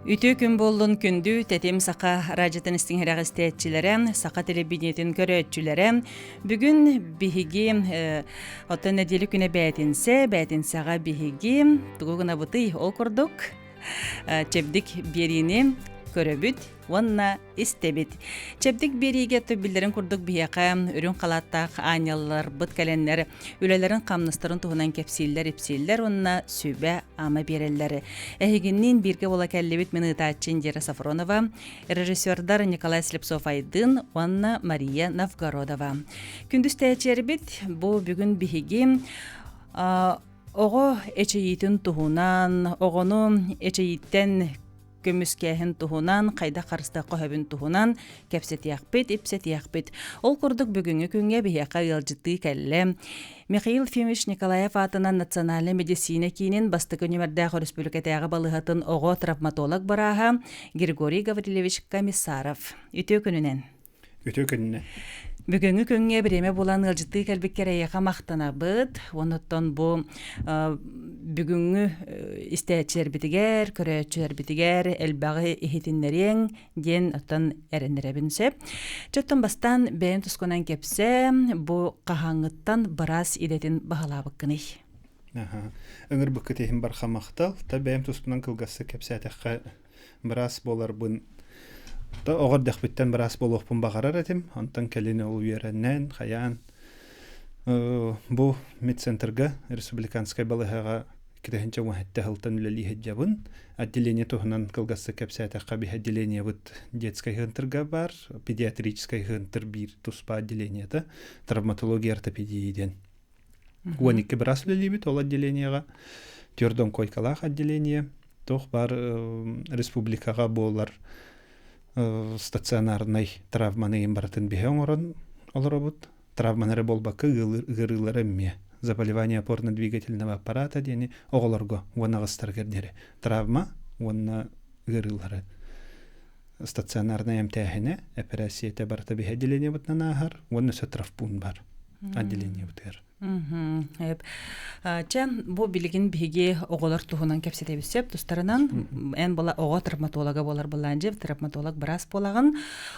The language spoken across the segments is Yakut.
Үтүө күн буоллун күндү тэтим саха радиотын истиҥ истээччилэрэ, саха телевидениетин көрөөччүлэрэ. Бүгүн биһиги оттон нэдиэлэ күнэ бээтинсэ, бээтинсэҕэ биһиги тугу гынабытый ол курдук чэбдик биэриини көрөбүт уонна истэбит. Чэбдик биэриигэ биллэрин курдук биһиэхэ үрүҥ халааттаах аанньалларбыт кэлэннэр үлэлэрин-хамнастарын туһунан кэпсииллэр-ипсииллэр уонна сүбэ-ама биэрэллэр. Эһигинниин бииргэ буола кэллибит мин ыытааччы Индира Сафронова, режиссердар Николай Слепцов-Айдын уонна Мария Новгородова. Күндүс тээчиэрбит бу бүгүн биһиги оҕо эчэйиитин туһунан, оҕону эчэйииттэн көмүскээһин туһунан, хайдах харыстыахха сөбүн туһунан кэпсэтиэхпит, ипсэтиэхпит. Ол курдук бүгүҥҥү күҥҥэ биһиэхэ ыалдьыттыы кэллэ. Михаил Ефимович Николаев аатынан Национальнай медицина киинин бастакы нүмердээх өрөспүүбүлүкэтээҕи балыыһатын оҕо травматолог бырааһа Григорий Гаврильевич Комиссаров. Үтүө күнүнэн! Үтүө күнүнэн. Бүгүҥҥү күҥҥэ бириэмэ булан ыалдьыттыы кэлбиккэр эйиэхэ махтанабыт. Онуттан бу бүгүҥҥү истээччилэрбитигэр, көрөөччүлэрбитигэр элбэҕи иһитиннэриэҥ диэн оттон эрэннэрэбин сөп. Чоттон бастаан бэйэм тускунан кэпсээ, бу хаһааҥҥыттан быраас идэтин баһылаабыккыный? Ыҥырбыккыт иһин барха махтал. Та бэйэм туспунан кылгастык кэпсээтэххэ быраас буоларбын да оҕо эрдэхпиттэн быраас буолуохпун баҕарар этим. Онтон кэлин ол үөрэнэн, хайаан бу медцентрга республиканскай балыыһаҕа 2017 сылтан үлэлии сылдьабын. Отделение туһунан кылгастык кэпсээтэххэ, биһи отделениебыт детскай центрга бар, педиатрическай центр биир туспа отделениета, травматология ортопедия диэн. 12 быраас үлэлиибит ол отделениеҕа. Түөрт койкалаах отделение. Туох баар республикаҕа буолар стационарнай травманы иһин барытын биһи оҥорон олоробут. Травманы эрэ буолбакка ыарыылары эмиэ. Заболевание опорно-двигательного аппарата диэни оҕолорго уонна аҕыстарыгар диэри травма уонна ыарыылары стационарнай эмтээһинэ, эпэрээссийэтэ барыта биһи отделениебытынан ааһар уонна өссө травпуун бар отделениебытыгар. Чэ, бу билигин биһиги оҕолор туһунан кэпсэтэбит сөп тустарынан эн була оҕо травматолога буолар былаан травматолог быраас буолаҕын.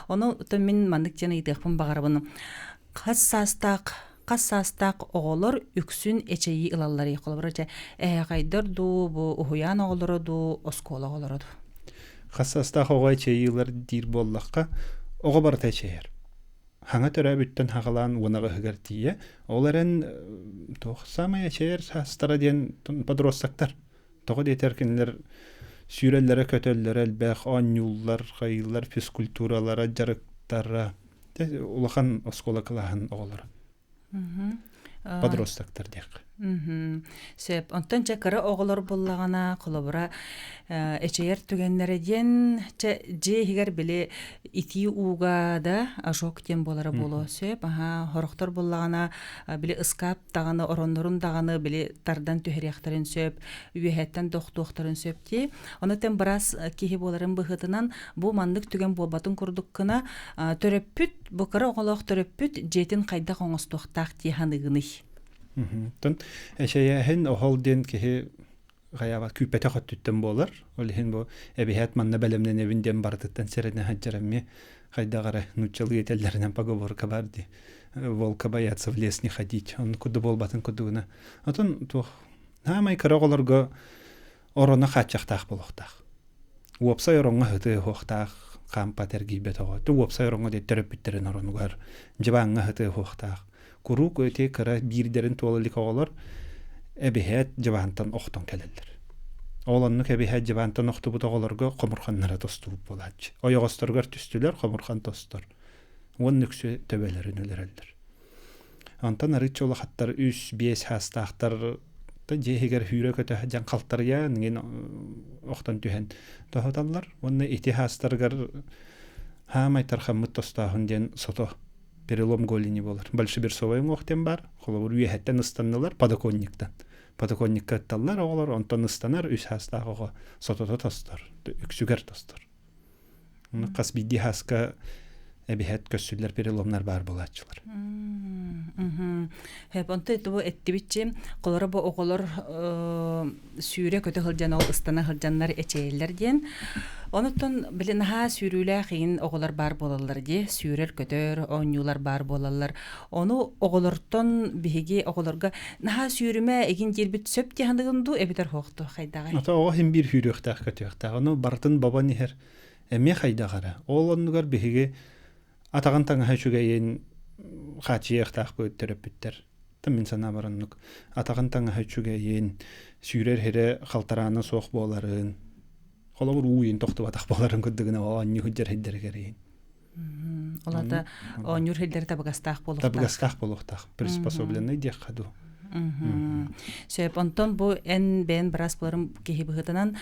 Ону мин маннык диэн ыйытыахпын баҕарабын. Хас саастаах хас саастаах оҕолор үксүн эчэйии ылаллар холобура дьэ эһэҕэйдэр дуу бу уһуйаан оҕолоро дуу оскуола оҕолоро дуу Хас саастаах оҕо эчэйии ылар диир буоллахха, оҕо барыта эчэйэр. Хаҥа төрөөбүттэн хаҕалаан уонаҕыһыгар тиийэ. Ол эрэн туох саамай эчэйэр саастара диэн подростактар. Тоҕо диэтэр кинилэр сүүрэллэрэ, көтөллөрө элбэх, оонньууллар, хайыыллар, физкультуралара, дьарыктара. Улахан оскуола кылааһын оҕолоро. Подростоктар диэххэ. Сөп. Онтон чэ кыра оҕолор буллаҕына, холобура, эчэйэр түгэннэрэ диэн чэ дьиэ иһигэр били итии ууга да ожог диэн буолара буолуо сөп. Аха, хорохтор буллаҕына били ыскаап даҕаны, ороннорун даҕаны били тардан түһэриэхтэрин сөп, үөһэттэн да охтуохтарын сөп дии. Онон быраас киһи буоларын быһыытынан бу маннык түгэн буолбатын курдук гына төрөппүт Бу кыра оҕолоох төрөппүт дьиэтин хайдах оҥостуохтаах дии саныыгыный? Оттон эчэйээһин оһол диэн киһи хайаабат күүппэтэх өттүттэн буолар. Ол иһин бу эбиһээт манна бэлэмнэнэбин диэн барытыттан сэрэнэ сылдьар эмиэ хайдах эрэ нууччалыы этэллэринэн поговорка бар дии. Волка боятся в лес не ходить. Он куду буолбатын курдугуна. Отон туох хаамай кыра оҕолорго ороно хааччахтаах буолуохтаах. Уопсай ороҥҥо сытыа суохтаах, хаампат эргийбэт оҕо. Ту уопсай ороҥҥо диэн төрөппүттэрин оронугар, дьыбааҥҥа сытыа суохтаах. Куруук ити кыра биирдэрин туола илик оҕолор эбиһээт дьыбаантан охтон кэлэллэр. Ол оннук эбиһээт дьыбаантан охтубут оҕолорго хомурханнара тостубут буолааччы. Ойоҕосторугар түстүлэр, хомурхан тостор. Уонна үксү төбөлөрүн өлөрөллөр. Онтон арыычча улахаттар үс, биэс саастаахтар дьиэ иһигэр сүүрэ-көтө сылдьан халтарыйан иҥин охтон түһэн тоһуталлар. Уонна ити саастарыгар хаамай тархаммыт тостооһун диэн сото перелом голени буолар. Большеберцовай уҥуох диэн баар. Холобур, үөһэттэн ыстаннылар подоконниктан. Подоконникка ытталлар оҕолор, онтон ыстанар үс саастаах оҕо сотото тостор, үксүгэр тостор. Хас биирдии хааска Эбиһэт көссүллэр переломнар баар буолааччылар. Онто бу эттибитчи, холоро бу оҕолор сүүрэ-көтө сылдьан ол ыстана сылдьаннар эчэйэллэр диэн. Онуттан били наһаа сүүрүүлээх иин оҕолор баар буолаллар дии, сүүрэр-көтөр оонньуулар баар буолаллар. Ону оҕолортон биһиги оҕолорго наһаа сүүрүмэ игин диирбит сөп диэханыгын дуу эбэтэр хоохту хайдаҕай? Ата оҕо иһин биир сүүрүөхтээх көтүөхтээх. Ону барытын бобон иһэр эмиэ хайдах эрэ. Ол оннугар биһиги атаҕын таҥаһа үчүгэйин хааччыйыахтаахпыт төрөппүттэр. Та мин санаабар оннук. Атаҕын таҥаһа үчүгэйин, сүүрэр иһирэ халтараана суох буоларын, холобур уу иин тохтубатах буоларын курдугуна оонньуу сылдьар сирдэригэр иһин. Ол ата оонньуур сирдэрэ табыгастаах буолуохтаах. Табыгастаах буолуохтаах. Приспособленный диэххэ дуу. Сөп. Онтон бу эн бэйэн быраас буоларым киһи быһыытынан,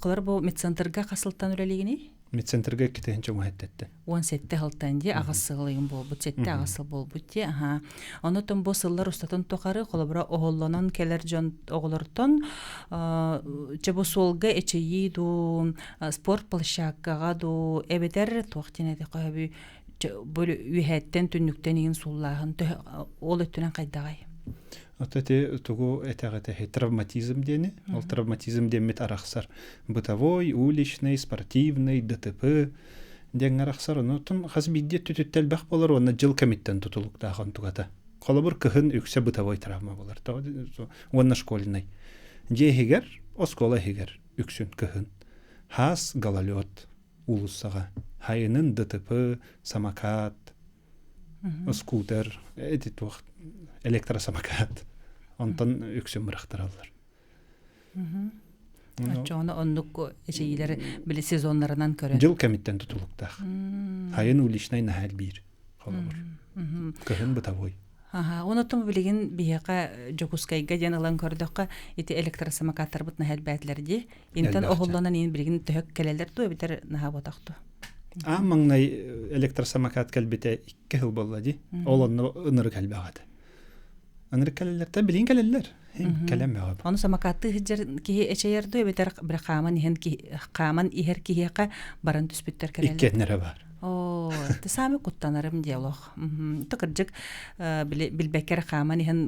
холор бу медцентрга хасылтан үлэлиигиний? Медцентрга иккитиһин чоҥоһэттэтте. 17 сылтан дии аҕыс сыл ыйын буолбут, 7-8 сыл буолбут дии. Аха. Онотон бу сыллар устатын тухары холобура оһоллонон кэлэр дьон оҕолортон чэ бу суолга эчэйии дуу, спорт площадкаҕа дуу, эбэтэр туох диэн этэ көһөбүй бу үөһээттэн түннүктэн иһин сууллааһын ол өттүнэн хайдаҕай? Ото ити тугу этэҕит травматизм диэни. Ол травматизм диэммит арахсар. Бытовой, уличный, спортивный, ДТП диэҥҥэ арахсар. Онутун хас биирдии өттүтүттэн элбэх буолар уонна дьыл кэмиттэн тутулуктаах онтугата. Холобур, кыһын үксэ бытовой травма буолар. Уонна школьный. Дьиэ иһигэр, оскуола иһигэр үксүн кыһын. Хаас гололед уулуссаҕа. Хайынын ДТП, самокат, скутер, эти туох электросамокат. Онтон үксүн бырахтараллар. Оччоҕуна оннук эчэйиилэр били сезоннарынан көрөн. Дьыл кэмиттэн тутулуктаах. Хайын уличнай наһаа элбиир холобур. Кыһын бытовой. Аха, онотон билигин биһиэхэ Дьокуускайга диэн ылан көрдөххө, ити электросамокаттарбыт наһаа элбээтилэр дии. Интэн оһоллонон иин билигин төһө кэлэлэр дуу эбэтэр наһаа буотах дуу? Аан маҥнай электросамокат кэлбитэ икки сыл буолла дии. Ол онно ынырык элбэх этэ. Ынырык кэлэллэртэн билигин кэлэллэр. Кэлэн бөҕө. Ону самокаттыы сылдьар киһи эчэйэр дуу эбэтэр бire хааман иһэн хааман иһэр киһиэхэ баран түспүттэр кэлэллэр. Иккиэннэрэ баар. Оо, это саамай куттанарым диалог. То кырдьык били билбэккэ эрэ хааман иһэн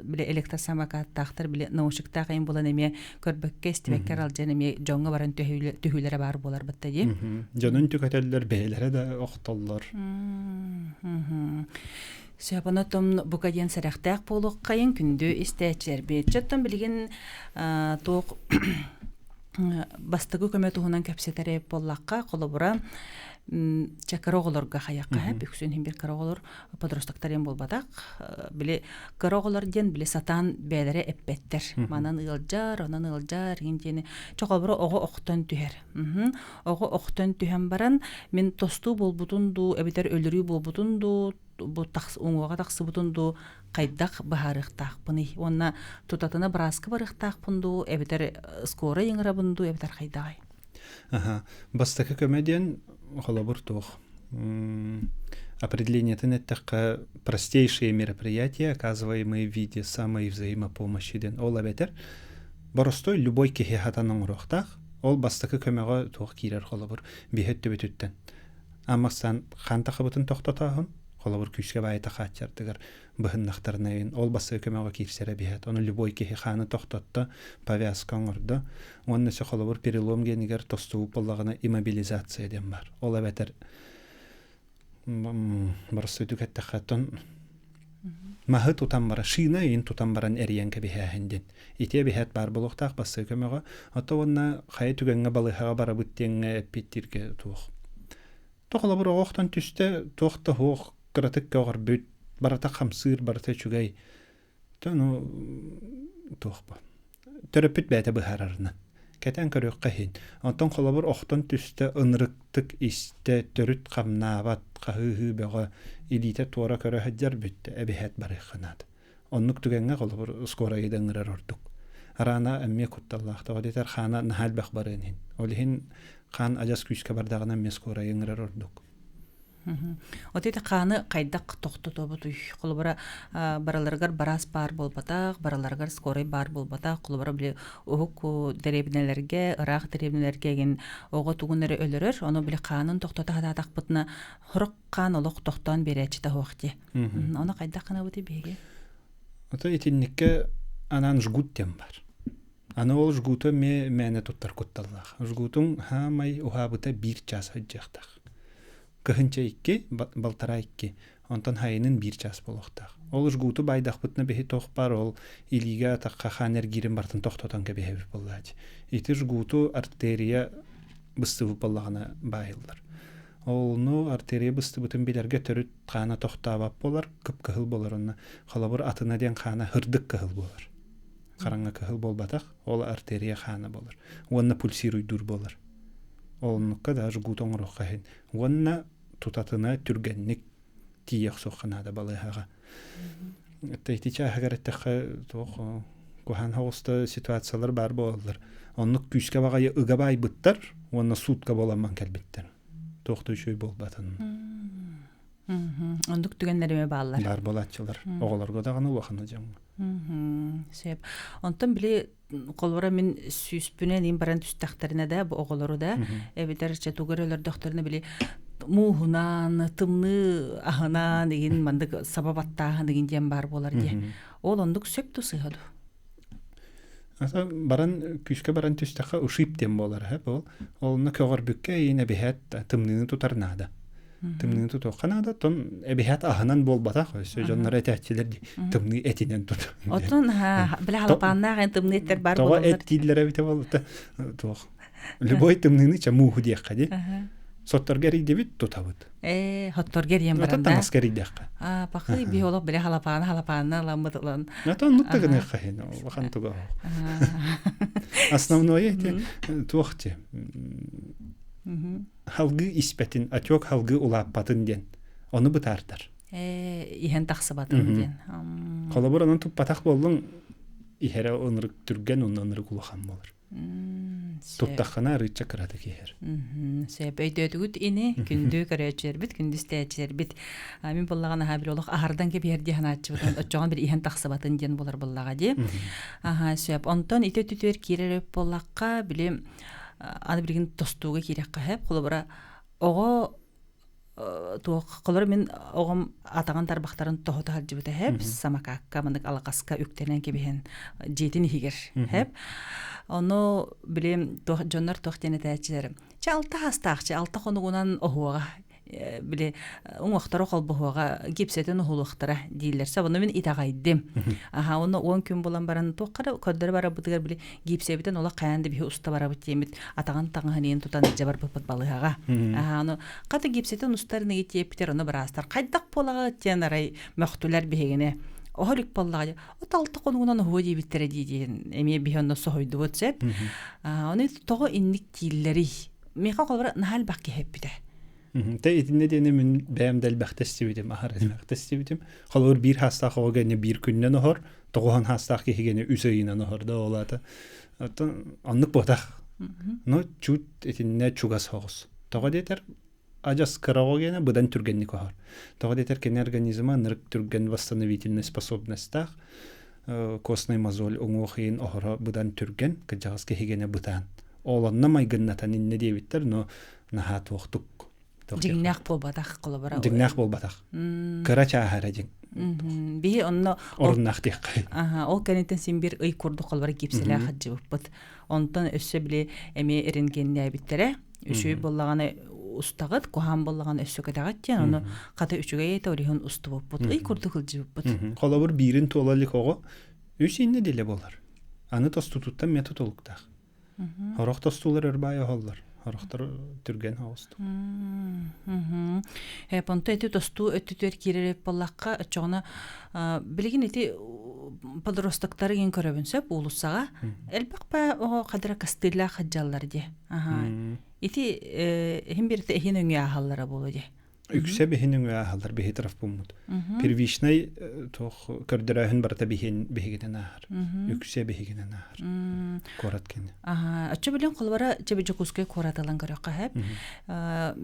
били электросамокаттаахтар били наушниктаах эйин булан эмиэ көрбөккө истибэккэ аралдьан эмиэ дьоҥҥо баран түһүүлэрэ баар буолар батта дии. Дьонун түкэтэллэр, бэйэлэрэ да охтоллор. Сөп, онотон бука диэн сэрэхтээх буолуоххайын күндү истээччилэрбит. Чоттон билигин туох бастакы көмө туһунан кэпсэтэр буоллахха, холобура, чэ кыра оҕолорго хайахха хэп, үксүн иһин бир кыра оҕолор подростоктар диэн буолбатах. Били кыра оҕолор диэн били сатаан бэйэлэрэ эппэттэр. Манан ыалдьар, онон ыалдьар иһин диэни. Чэ холобура оҕо охтон түһэр. Оҕо охтон түһэн баран мин тостуу буолбутун дуу, эбэтэр өлөрүү буолбутун дуу, бу уҥуоҕа тахсыбытын дуу хайдах быһаарыахтаахпыный уонна тутатына бырааска барыахтаахпын дуу эбэтэр скорай ыҥырабын дуу эбэтэр хайдаҕай Аха. Бастакы көмө диэн холобур туох определениетын эттэххэ простейшие мероприятия, оказываемые в виде самой взаимопомощи диэн ол эбэтэр боростой любой киһи хатан оҥоруохтаах ол бастакы көмөҕө туох киирэр холобур биһи өттүбүтүттэн Аммастан хаан тахыбытын тохтотооһун, холобур күүскэ баайыта хааччардыгар быһыннахтарына ол бассыы көмөҕө киирсэрэ биһэт. Ону любой киһи хааны тохтотто, повязка оҥордо. Уонна өссө холобур перелом генигэр тостубут буоллаҕына иммобилизация диэн бар. Ол эбэтэр боростуйдук эттэххэ оттон маһы тутан баран шина ыйын тутан баран эрийэн кэбиһээһин диэн ити эбиһээт баар буолуохтаах бассыы көмөҕө ото уонна хайа түгэҥҥэ балыыһаҕа барабыт диэҥҥэ эппиэттииргэ туох то холобур оҕохтон түстэ туох да суох кыратык көҕөрбүт барыта хамсыыр барыта үчүгэй ну туох бу төрөппүт бэйэтэ быһаарарынан кэтээн көрүөххэ иһин. Онтон холобур охтон түстэ, ынырыктык истэ, төрүт хамнаабат, хаһыыһыы бөҕө, илиитэ туора көрө сылдьар бүттэ, эбиһээт барыахха наада. Оннук түгэҥҥэ холобур скорайы да ыҥырар ордук. Араана эмиэ кутталлаах тоҕо диэтэр хаана наһаа элбэх барыан иһин. Ол иһин хаан адьас күүскэ бардаҕына эмиэ скорайы ыҥырар ордук. От ити хааны хайдах тохтотобутуй? Холобура, бараларыгар бараас баар буолбатах, бараларыгар скорай баар буолбатах. Холобура, били уһук дэриэбинэлэргэ, ыраах дэриэбинэлэргэ игин оҕо тугун эрэ өлөрөр, ону били хаанын тохтото сатаатахпытына, сорох хаан олох тохтоон биэрээччитэ суох дии. Ону хайдах гынабытый биһиги? Ото итинниккэ анаан жгут диэн бар. Аны ол жгуту эмиэ мээнэ туттар кутталлаах. Жгутуҥ хаамай уһаабыта биир чаас сылдьыахтаах. Кыһынча икки, балтараа икки, онтон хайынын биир чаас буолуохтаах. Ол жгуту баайдахпытына биһи туох баар ол илиигэ атахха хаан эргиирин барытын тохтотон кэбиһэбит буоллааччы. Ити жгуту артерия быстыбыт буоллаҕына баайыллар. Олну артерия быстыбытын билэргэ төрүт хаана тохтообот буолар, кып-кыһыл буолар онно. Холобур, атына диэн хаана һырдык кыһыл буолар. Хараҥа кыһыл буолбатах, ол артерия хаана буолар. Уонна пульсируйдуур буолар. Олуннукка да жгут оҥоруохха иһин. Уонна тутатына түргэнник тиийэ охсуохха наада балыыһаҕа. Ити чааһыгар эттэххэ туох куһаан соҕуста ситуациялар баар буолаллар. Оннук күүскэ баҕайы ыга баайбыттар уонна суутка буоламман кэлбиттэр. Туох да үчүгэй буолбатын. Оннук түгэннэр эмэ бааллар. Баар буолааччылар. Оҕолорго даҕаны улахан дьоҥҥо. Сөп. Онтон били холобура мин сүүспүнэн иин баран түстэхтэринэ да бу оҕолору да эбэтэр чэ тугу эрэ өлөрдөхтөрүнэ били мууһунаан тымныы аһынаан игин мандык саба баттааһын игин диэн баар буолар дии. Ол оннук сөп ту сыыһа ду? Аса баран күүскэ баран түстэххэ ушиб диэн буолар һэ ол. Олно көҕөрбүккэ иин эбиһээт тымныыны тутар наада. Тымныыны тутуохха наада, тон эбиһээт аһынан буолбатах, өссө дьоннор этээччилэр дии тымныы этинэн тут. Отон бile халапааннаах эн тымныы эттэр бар Тоҕо эт дииллэрэ эбитэ буолбута туох. Любой тымныыны ча мууһу диэххэ дии. Сотторго эрийдибит тутабыт. Ээ, хотторго эрийэн баран да. Таҥаска эрийдэххэ. Аа, пахы би олох биле халапааны халапааны ыламмыт ылан. Это оннук да гыныахха иһин, улахан туга. Основное эти туох те халгыы испэтин, отек халгыы улааппатын диэн. Ону бытаардар. Ээ, иһэн тахсыбатын диэн. Холобур, онон туппатах буоллуҥ, иһэрэ ынырык түргэн, онно ынырык улахан буолар. Туттаххына арыычча кыратык иһэр. Сөп өйдөөтүгүт ини күндү көрөөччүлэрбит, күндү истээччилэрбит. Мин буоллаҕына аһаа били олох аһардан кэбиһэр дии санааччыбытын оччоҕон били иһэн тахсыбатын диэн буолар буоллаҕа дии. Аһаа сөп. Онтон ити өттүтүгэр киирэр өп буоллахха били аны билигин тостууга киирэххэ сөп. Холобура оҕо туох холор мин оҕом атаҕын тарбахтарын тоһута сылдьыбыта хэп самокакка маннык алҕаска үктэнэн кэбиһэн дьиэтин иһигэр хэп ону били туох дьоннор туох диэн этээччилэр чэ алта хастаахчы алта хонугунан оһуоҕа били уҥуохтара холбоһуоҕа гипсэтин уһулуохтара дииллэр сөп ону мин итэҕэйдим аха уонна уон күн булан баран туохха да көрдөрө барарбытыгар били гипсэбитин олох хайаан да биһи уста барабыт диэммит атаҕын таҥаһын иин тутан илдьэ барбыппыт балыыһаҕа аха ону хата гипсэтин устар тиэппитэр ону быраастар хайдах буолаҕыт диэн арай мөхтүлэр биһигини оһо илик буоллаҕа от алта хонугунан оһуо диэбиттэрэ дии диэн эмиэ биһи онно соһуйдубут сөп ону тоҕо инник дииллэрий миэхэ холобура наһаа элбэх киһи эппитэ. Тэ итиннэ диэни мин бэйэм да элбэхтэ истибитим, аһар элбэхтэ истибитим. Холобур биир хаастаах оҕо гэнэ биир күннэн оһор, тоҕуһан хаастаах киһи гэнэ үс ыйынан оһор да ол аата. Оттон оннук буотах. Ну, чуть итиннэ чугас соҕус. Тоҕо диэтэр адьас кыра оҕо гэнэ быдан түргэнник оһор. Тоҕо диэтэр кини организма ынырык түргэн восстановительный способностьтаах костный мозоль уҥуох иин оһоро быдан түргэн, кырдьаҕас киһи гэнэ бытаан. Ол онно майгыннатан иннэ диэбиттэр, но наһаа туохтук дьиҥнээх буолбатах холобура дьиҥнээх буолбатах кыра чааһа эрэ дьиҥ биһи онно оруннаах диэххэ ол кэнниттэн син биир ый курдук холобура гипсэлээх хадьыбыппыт онтон өссө били эмиэ рентгеннээбиттэрэ үчүгэй буоллаҕына устаҕыт куһаан буоллаҕына өссө кэтэҕит диэн ону хата үчүгэй этэ ориһун устубуппут ый курдук ылдьыбыппыт холобур биирин туола илик оҕо үс иннэ дэлэ буолар аны тостутуттан эмиэ тутулуктаах Сорох тостуулар өр баай оһоллор, сорохтор түргэн соҕустук. Понто ити тостуу өттүтүгэр киирэр буоллахха, оччоҕуна билигин ити подростоктары иҥин көрөбүн сөп уулуссаҕа. Элбэх ба оҕо хадара кастыылаах сылдьаллар дии. Ити иһин биртэ иһин өҥү ааһаллара буолуо дии. Үксэ биһин өҥө ааһаллар биһи травпуммут. Первичный туох көрдөрөөһүн барыта биһин биһигинэн ааһар. Үксэ биһигинэн ааһар. Куорат кини. Аха, оччо билен холбара чэ Дьокуускай куорат ылан көрөххө хэп.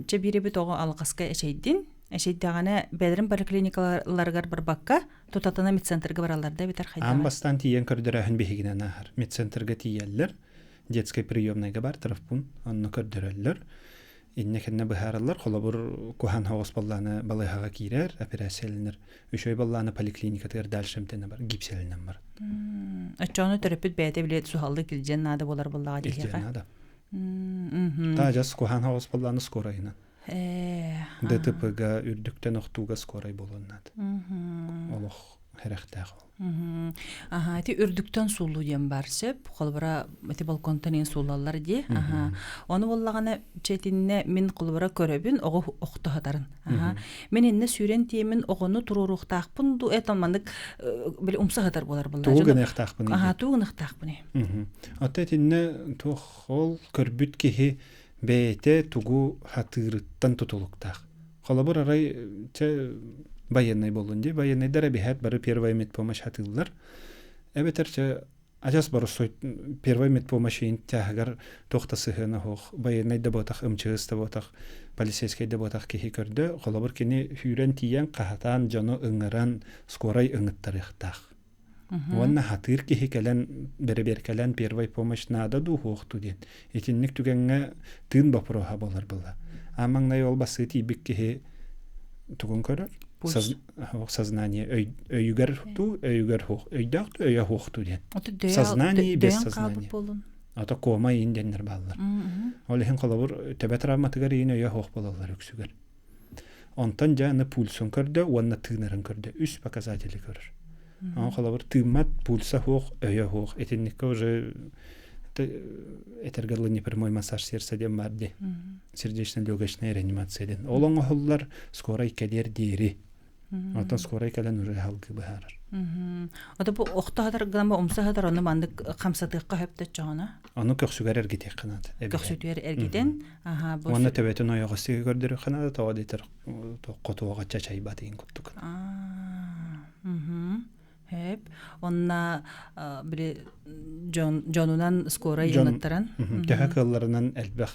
Чэ бииребит оҕо алҕаска эчэйдин. Эчэйдэҕинэ бэйэлэрин поликлиникаларыгар барбакка тутатына медцентрга бараллар да эбэтэр хайдаҕай? Аан бастаан тиийэн көрдөрөөһүн биһигинэн ааһар. Медцентрга тиийэллэр. Детскай приемнайга бар травпун онно көрдөрөллөр. Иннэ кэннэ быһаараллар, холобур, куһаан соҕус баллааны балыыһаҕа киирэр, операцияланар. Үчүгэй баллааны поликлиникатыгар дальше эмтэнэ бар, гипсэлэнэн бар. Оччоҕуна төрөппүт бэйэтэ билиэт суһаллык илдьэн наада буолар буоллаҕа диэхэ. Илдьэн наада. Таажас куһаан соҕус баллааны скорайынан. ДТП-га үрдүктэн охтууга скорай буолуон наада. Олох хэрэхтээх ол. Аха, ити үрдүктэн сууллуу диэн баар сөп. Холобура, ити балконтан иин сууллаллар дии. Аха. Ону буоллаҕына, чэтиннэ мин холобура көрөбүн, оҕо охто сытарын. Аха. Мин иннэ сүүрэн тиэмин оҕону туруоруохтаахпын дуу, это маннык били умса сытар буолар буоллаа. Тугу гыныахтаахпын Аха, тугу гыныахтаахпын. Ата итиннэ туох ол көрбүт киһи бэйэтэ тугу хатыырыттан тутулуктаах. Холобур, арай чэ байыаннай буоллун дии. Байыаннайдар эбиһээт бары первая медпомощь хатыыллар. Эбэтэр чэ адьас боростой первая медпомощь иин тяһыгар туох да сыһыана суох байыаннай да буотах, МЧС да буотах, полицейскай да буотах киһи көрдө. Холобур, кини сүүрэн тиийэн хаһатаан дьону ыҥыран скорай ыҥыттарыахтаах. Уонна хатыыр киһи кэлэн бэрэбиэркэлээн первая помощь наада дуу суохтуу диэн. Итинник түгэҥҥэ тыын боппуруоһа буолар буолла. Аан маҥнай ол басыы тиийбит киһи тугун көрөр? Сознание өйүгэр туу, өйүгэр суох, өйдөөх туу, өйө суох туу диэн. Сознание без сознания. Ото кома иин диэннэр бааллар. Ол иһин холобур төбө травматыгар иин өйө суох буолаллар үксүгэр. Онтон дьэ аны пульсун көрдө уонна тыынарын көрдө. Үс показатели көрөр. Ону холобур тыыммат, пульса суох, өйө суох. Итинниккэ уже этэргэ дылы непрямой массаж сердца диэн баар дии. Сердечно-легочная реанимация диэн. Ол оҥоһуллар скорай кэлиэр диэри. Оттон скорай кэлэн уже халгыы быһаарар. Ото бу охто хатар гынан умса хатар ону маннык хамсатыахха хөптөччөҕүнэ. Ону көхсүгэр эргитиэххэ наада. Көхсүтүгэр эргитэн, аха бу Уонна төбөтүн ойоҕосуга көрдөрүөххэ наада, тоҕо диэтэр хотуоҕа чачайбат иин курдук. Хөп. Онна били дьон дьонунан скорай ыҥыттаран. Төһө кыалларынан элбэх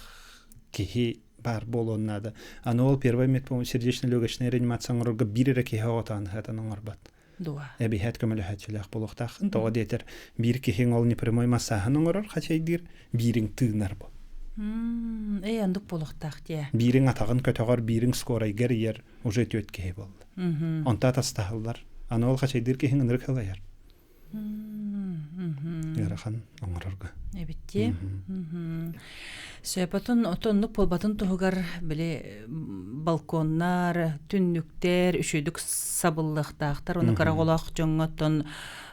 киһи баар буолуон наада. Аны ол первый медпомощь сердечно-легочная реанимация оҥорорго биир эрэ киһи оҕотоон ыһатан оҥорбот. Дуо. Эбиһээт көмөлөһөөччүлээх буолуохтааххын. Тоҕо диэтэр биир киһиҥ ол непрямой массааһын оҥорор хачайдыыр, биириҥ тыынар бу. Ээ, ондук буолуохтаах дии. Биириҥ атаҕын көтөҕөр, биириҥ скорайга эрийэр, уже түөрт киһи буолла. Онто атастаһаллар. Аны ол хачайдыыр киһиҥ ынырык ылайар. Ыарахан оҥорорго. Эбитти. Сөпөтүн отоннук буолбатын туһугар били балконнар, түннүктэр үчүгдүк сабыллыахтаахтар. Ону кыра дьоҥҥо оттон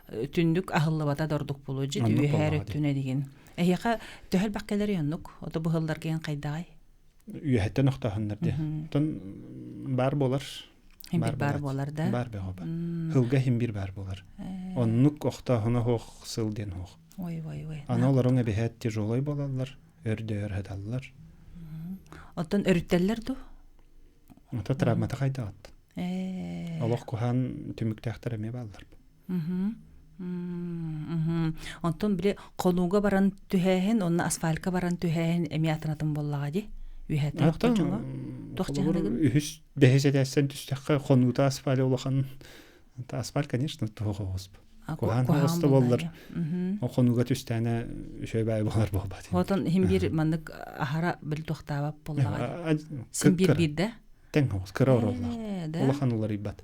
түннүк аһыллыбата да ордук буолуо дьит үөһээр өттүнэ дигин. Эһиэхэ төһө элбэх кэлэр оннук? Ото быһылларга эн хайдаҕай? Үөһэттэн охтооһуннар дии. Оттон баар буолар. Химбир баар буолар да? Баар бөҕө бар. Хылга химбир баар буолар. Оннук охтооһуна суох сыл диэн суох. Ой, ой, ой. Аны олоруҥ эбиһээт тяжелой буолаллар, өрдөөр сыталлар. Оттон өрүттэллэр дуу? Ото травмата хайдаҕат. Олох куһаан түмүктээхтэр эмиэ бааллар. Онтон били хонууга баран түһээһин, онно асфальтка баран түһээһин эмиэ атын-атын буоллаҕа дии. Үөһэттэн охтон дьоҥо. Туох дьаһаныгын? Үһүс бэһис этээстэн түстэххэ хонуута асфальт улахан. Асфальт, конечно, туох оҕус. Куһаан оҕус да буоллар. Ол хонууга түстээнэ үчүгэй баай буолар буолбат. Отон иһин биир маннык аһара били туохтаабат буоллаҕа. Син биир биирдэ. Тэҥ оҕус кыра оруоллаах. Улахан уларыйбат.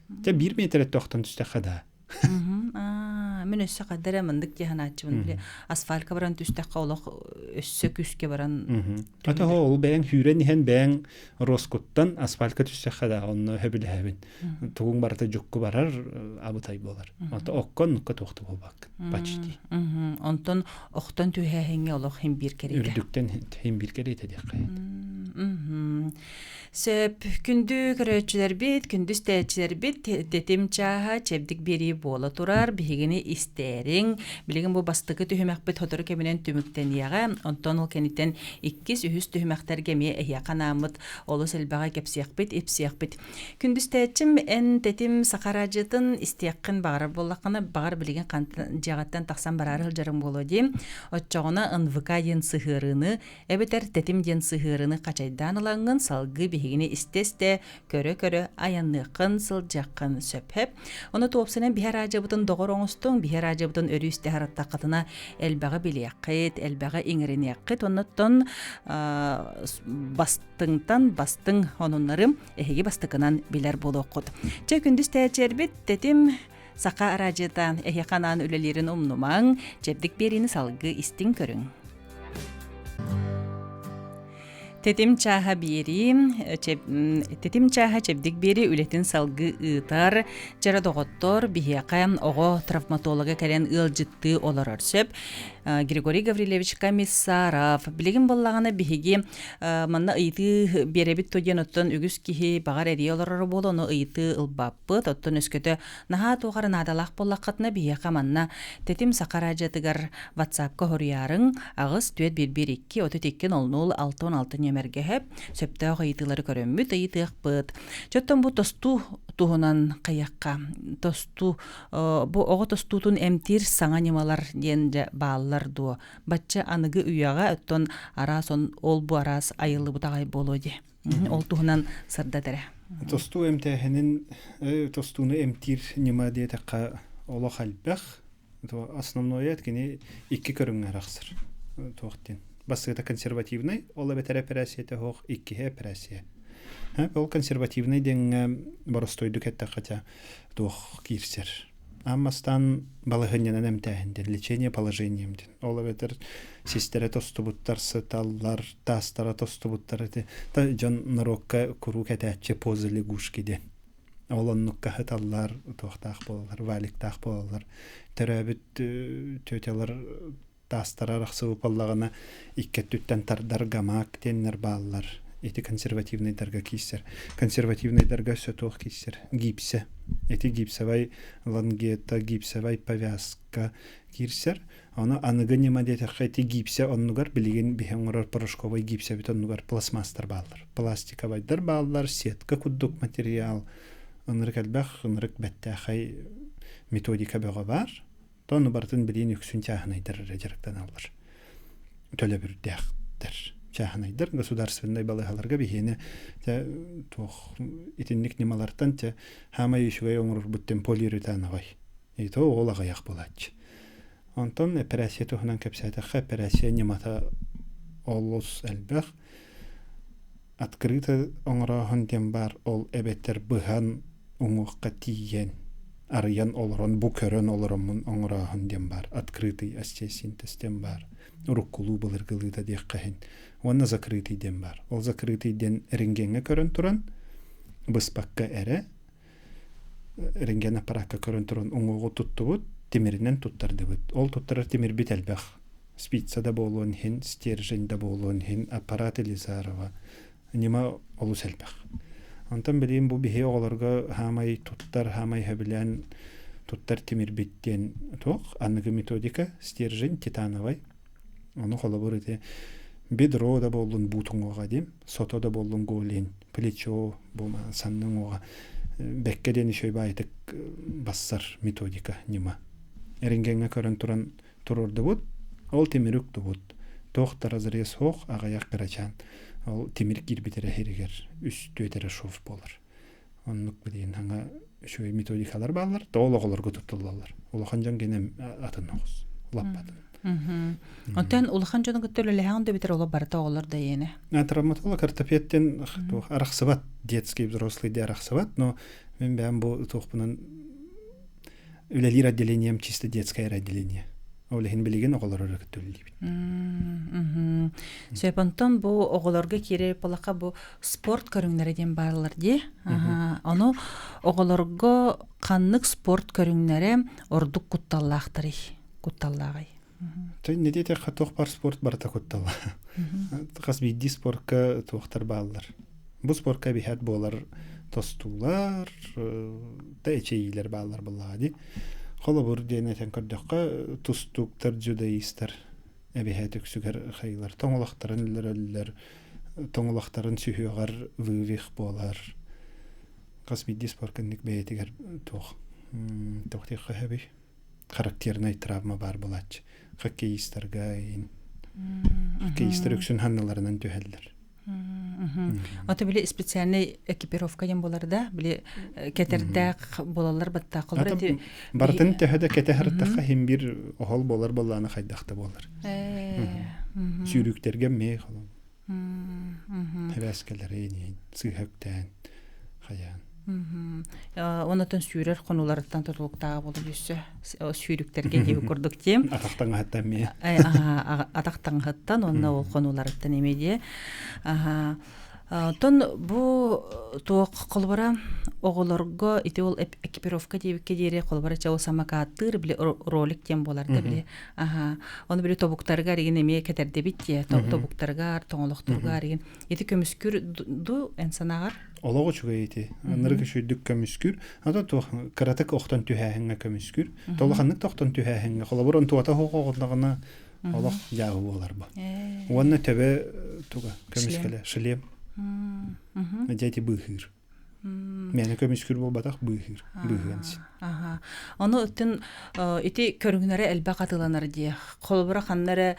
Дьэ биир миэтэрэ тохтон түстэххэ да. Мин өссө хадда эрэ мындык дии санааччыбын. Били асфальтка баран түстэххэ олох өссө күүскэ баран Ата ол бэйэҥ сүүрэн иһэн бэйэҥ роскуттан асфальтка түстэххэ да онно сөбүлэһэбин. Тугуҥ барыта дьукку барар абытай буолар. Ото окко оннукка туох да буолбаккын. Почти. Онтон охтон түһээһиҥҥэ олох хим биир кэриэтэ. Үрдүктэн хим биир кэриэтэ диэххэ. Сөп. Күндү көрөөччүлэрбит, күндү истээччилэрбит, тэтим чааһа чэбдик биэрии буола турар. Биһигини истээриҥ. Билигин бу бастакы түһүмэхпит сотору кэминэн түмүктэниэҕэ. Онтон ол кэнниттэн иккис, үһүс түһүмэхтэргэ эмиэ эһиэхэ анааммыт олус элбэҕи кэпсиэхпит, ипсиэхпит. Күндүстээччим, эн тэтим саха араадьыйатын истиэххин баҕарар буоллаххына, баҕар билигин хантан дьиэҕиттэн тахсан бараары сылдьарыҥ буолуо дии. Оччоҕуна НВК диэн сыһыарыыны эбэтэр тэтим диэн сыһыарыны хачайдаан ылаҥҥын салгыы биһигини истэ-истэ, көрө-көрө айанныаххын, сылдьыаххын сөп. Ону туопсанан биһи араадьабытын доҕор оҥостуҥ, биһи араадьабытын өрүү истэ сырыттаххытына элбэҕи билиэххит, элбэҕи иҥэриниэххит, оннуттан бастыҥтан бастыҥ онуннары эһиги бастакынан билэр буолуоххут. Чэ күндүс тээчэрбит тэтим Саха араадьыйата эһиэхэ анаан үлэлиирин умнумаҥ, чэбдик биэриини салгыы истиҥ көрүҥ. Тэтим чааһа биэрии, тэтим чааһа чэбдик биэрии үлэтин салгыы ыытар. Дьара доҕоттор, биһиэхэ оҕо травматолога кэлэн ыалдьыттыы олорор сөп. Григорий Гаврильевич Комиссаров. Билигин буоллаҕына биһиги манна ыйытыы биэрэбит то диэн оттон үгүс киһи баҕар эрийэ олороро буолуо, ону ыйытыы ылбаппыт. Оттон өскөтө наһаа туох эрэ наадалаах буоллаххытына биһиэхэ манна Тэтим Саха араадьыйатыгар WhatsApp-ка хоруйаарыҥ 8 4 1 2 32 00 66 нүөмэргэ сөп сөптөөх ыйытыылары көрөммүт ыйытыахпыт. Чоттон бу тостуу туһунан хайыахха тостуу бу оҕо тостуутун эмтиир саҥа ньымалар диэн дьэ бааллар дуо? Бачча аныгы үйэҕэ оттон араас ол бу араас айыллыбыт аҕай буолуо дии. Ол туһунан сырдат эрэ. Тостуу эмтээһинин тостууну эмтиир ньыма диэтэххэ олох элбэх. Основное кини икки көрүҥҥэ арахсар. Туох диэн. Бастакыта консервативнай, ол эбэтэр эпэрээссийэтэ суох, иккиһэ эпэрээссийэ. Ол консервативнай диэҥҥэ боростуойдук эттэххэ туох киирсэр. Аан бастаан балаһыанньанан эмтээһин диэн, лечение положением диэн. Ол эбэтэр систэрэ тостубуттар, сыталлар, таастара тостубуттар ити дьон норуокка куруук этээччи поза лягушки диэн. Ол оннукка сыталлар, туохтаах буолаллар, валиктаах буолаллар. Төрөөбүт тетялар таастара арахсыбыт буоллаҕына икки өттүттэн тардар гамак диэннэр бааллар. Ити консервативнайдарга киирсэр. Консервативнайдарга өссө туох киирсэр? Гипсэ. Ити гипсовай лангета, гипсовай повязка киирсэр. Ону аныгы ньыма диэтэххэ ити гипсэ оннугар билигин биһи оҥорор порошковай гипсэбит оннугар пластмасстар бааллар. Пластиковайдар бааллар, сетка курдук материал. Ынырык элбэх, ынырык бэттээхэй методика бөҕө баар. Тону барытын билиин үксүн чааһынайдар эрэ дьарыктаналлар. Төлөбүрдээхтэр. Чааһынайдар государственнай балыыһаларга биһиэнэ туох итинник ньымалартан те хаамай үчүгэй оҥорорбут тем полиуретановай. И то ол аҕыйах буолааччы. Онтон эпэрээссийэ туһунан кэпсээтэххэ, эпэрээссийэ ньымата олус элбэх. Открыто оҥорооһун диэн баар, ол эбэтэр быһан уҥуохха тиийэн, арыйан олорон, бу көрөн олороммун оҥорооһун диэн баар, открытый остеосинтез диэн баар, уруккулуу былыргылыыта диэххэ иһин. Уонна закрытый диэн баар. Ол закрытый диэн рентгеҥҥэ көрөн туран, быспакка эрэ, рентген аппараакка көрөн туран уҥуоҕу туттубут, тимиринэн туттардыбыт. Ол туттарар тимирбит элбэх. Спица да буолуон иһин, стержень да буолуон иһин, аппарат Елизарова ньыма олус элбэх. Онтон билигин бу биһи оҕолорго хаамай туттар, хаамай сөбүлээн туттар тимирбит диэн туох аныгы методика стержень титановай. Ону холобур ити бедро да буоллун буут уҥуоҕа диим, сото да буоллун голень, плечо бу санны уҥуоҕа бэккэ диэн үчүгэй баайытык бассар методика ньыма. Рентгеҥҥэ көрөн туран туруордубут, ол тимири уктубут. Туох да разрез суох, аҕыйах кырачаан. Ол тимир киирбит эрэ иһигэр үс түөрт эрэ шов буолар. Оннук билигин саҥа үчүгэй методикалар бааллар, тоҕо оҕолорго туттуллаллар. Улахан дьон гинэ атын оҕус, улаппатын. Онтон улахан дьону кытта үлэлэһэҕин да битэр оло барыта оҕолор да иэнэ. Травматолог ортопедтен туох арахсыбат, детский взрослый де арахсыбат, но мен бэйэм бу туохпунан үлэлиир отделением чисто детское отделение. Ол иһин билигин оҕолору кытта үлэлиибит. Сөп, онтон бу оҕолорго киирэр буоллахха бу спорт көрүҥнэрэ диэн бааллар дии. Ону оҕолорго ханнык спорт көрүҥнэрэ ордук кутталлаахтарый? Кутталлааҕый? Тэ не диэтэххэ туох бар спорт барыта куттала. Хас биирдии спорка туохтар бааллар. Бу спорка эбиһээт буолар тостуулар, да эчэйиилэр бааллар буоллаҕа дии. Холобур диэн этэн көрдөххө, тустууктар, дзюдоистар эбиһээт үксүгэр хайылар тоҥолохторун өлөрөллөр, тоҥолохторун сүһүөҕэр вывих буолар. Хас биирдии спорка инник бэйэтигэр туох туох диэххэ сөбүй? Характернай травма баар буолааччы. Хоккеистарга хоккеистар үксүн ханналарынан түһэллэр. Ото били специальный экипировка диэн буолар да, били кэтэрдээх буолаллар баттаах холобура ити Барытын төһө да кэтэ сырыттахха иһин биир оһол буолар буоллаҕына хайдах да буолар. Сүүрүүктэргэ эмиэ холон. Эбээскэлэри сыыһа үктээн хайаан. Онотон сүүрэр хонууларыттан тутулуктааҕа буолар өссө сүүрүктэргэ диэби курдук тиэм. Атах таҥаһыттан эмиэ. Атах таҥаһыттан уонна ол хонууларыттан эмиэ диэ. Оттон бу туох холобура оҕолорго ити ол экипировка диэбиккэ диэри холобура чэ ол самокаттыыр били ролик диэн буолар да били аха ону били тобуктарыгар игин эмиэ кэтэрдэбит дии тобуктарыгар тоҥолохторугар игин ити көмүскүүр ду эн санааҕар Олох үчүгэй ити. Аннары үчүгүйдүк көмүскүүр. Ата туох кыратык охтон түһээһиҥҥэ көмүскүүр. Толоханнык тохтон түһээһиҥҥэ холобур онтуота суох оҕоллоҕуна олох дьааһы буолар бу. Уонна төбө туга көмүскэлэ шлем. Дьэ ити быыһыыр. Мээнэ көмүскүүр буолбатах быыһыыр. Быыһыан син. Аха. Ону өттүн ити көрүҥнэрэ элбэх атыыланар дии. Холобура ханна эрэ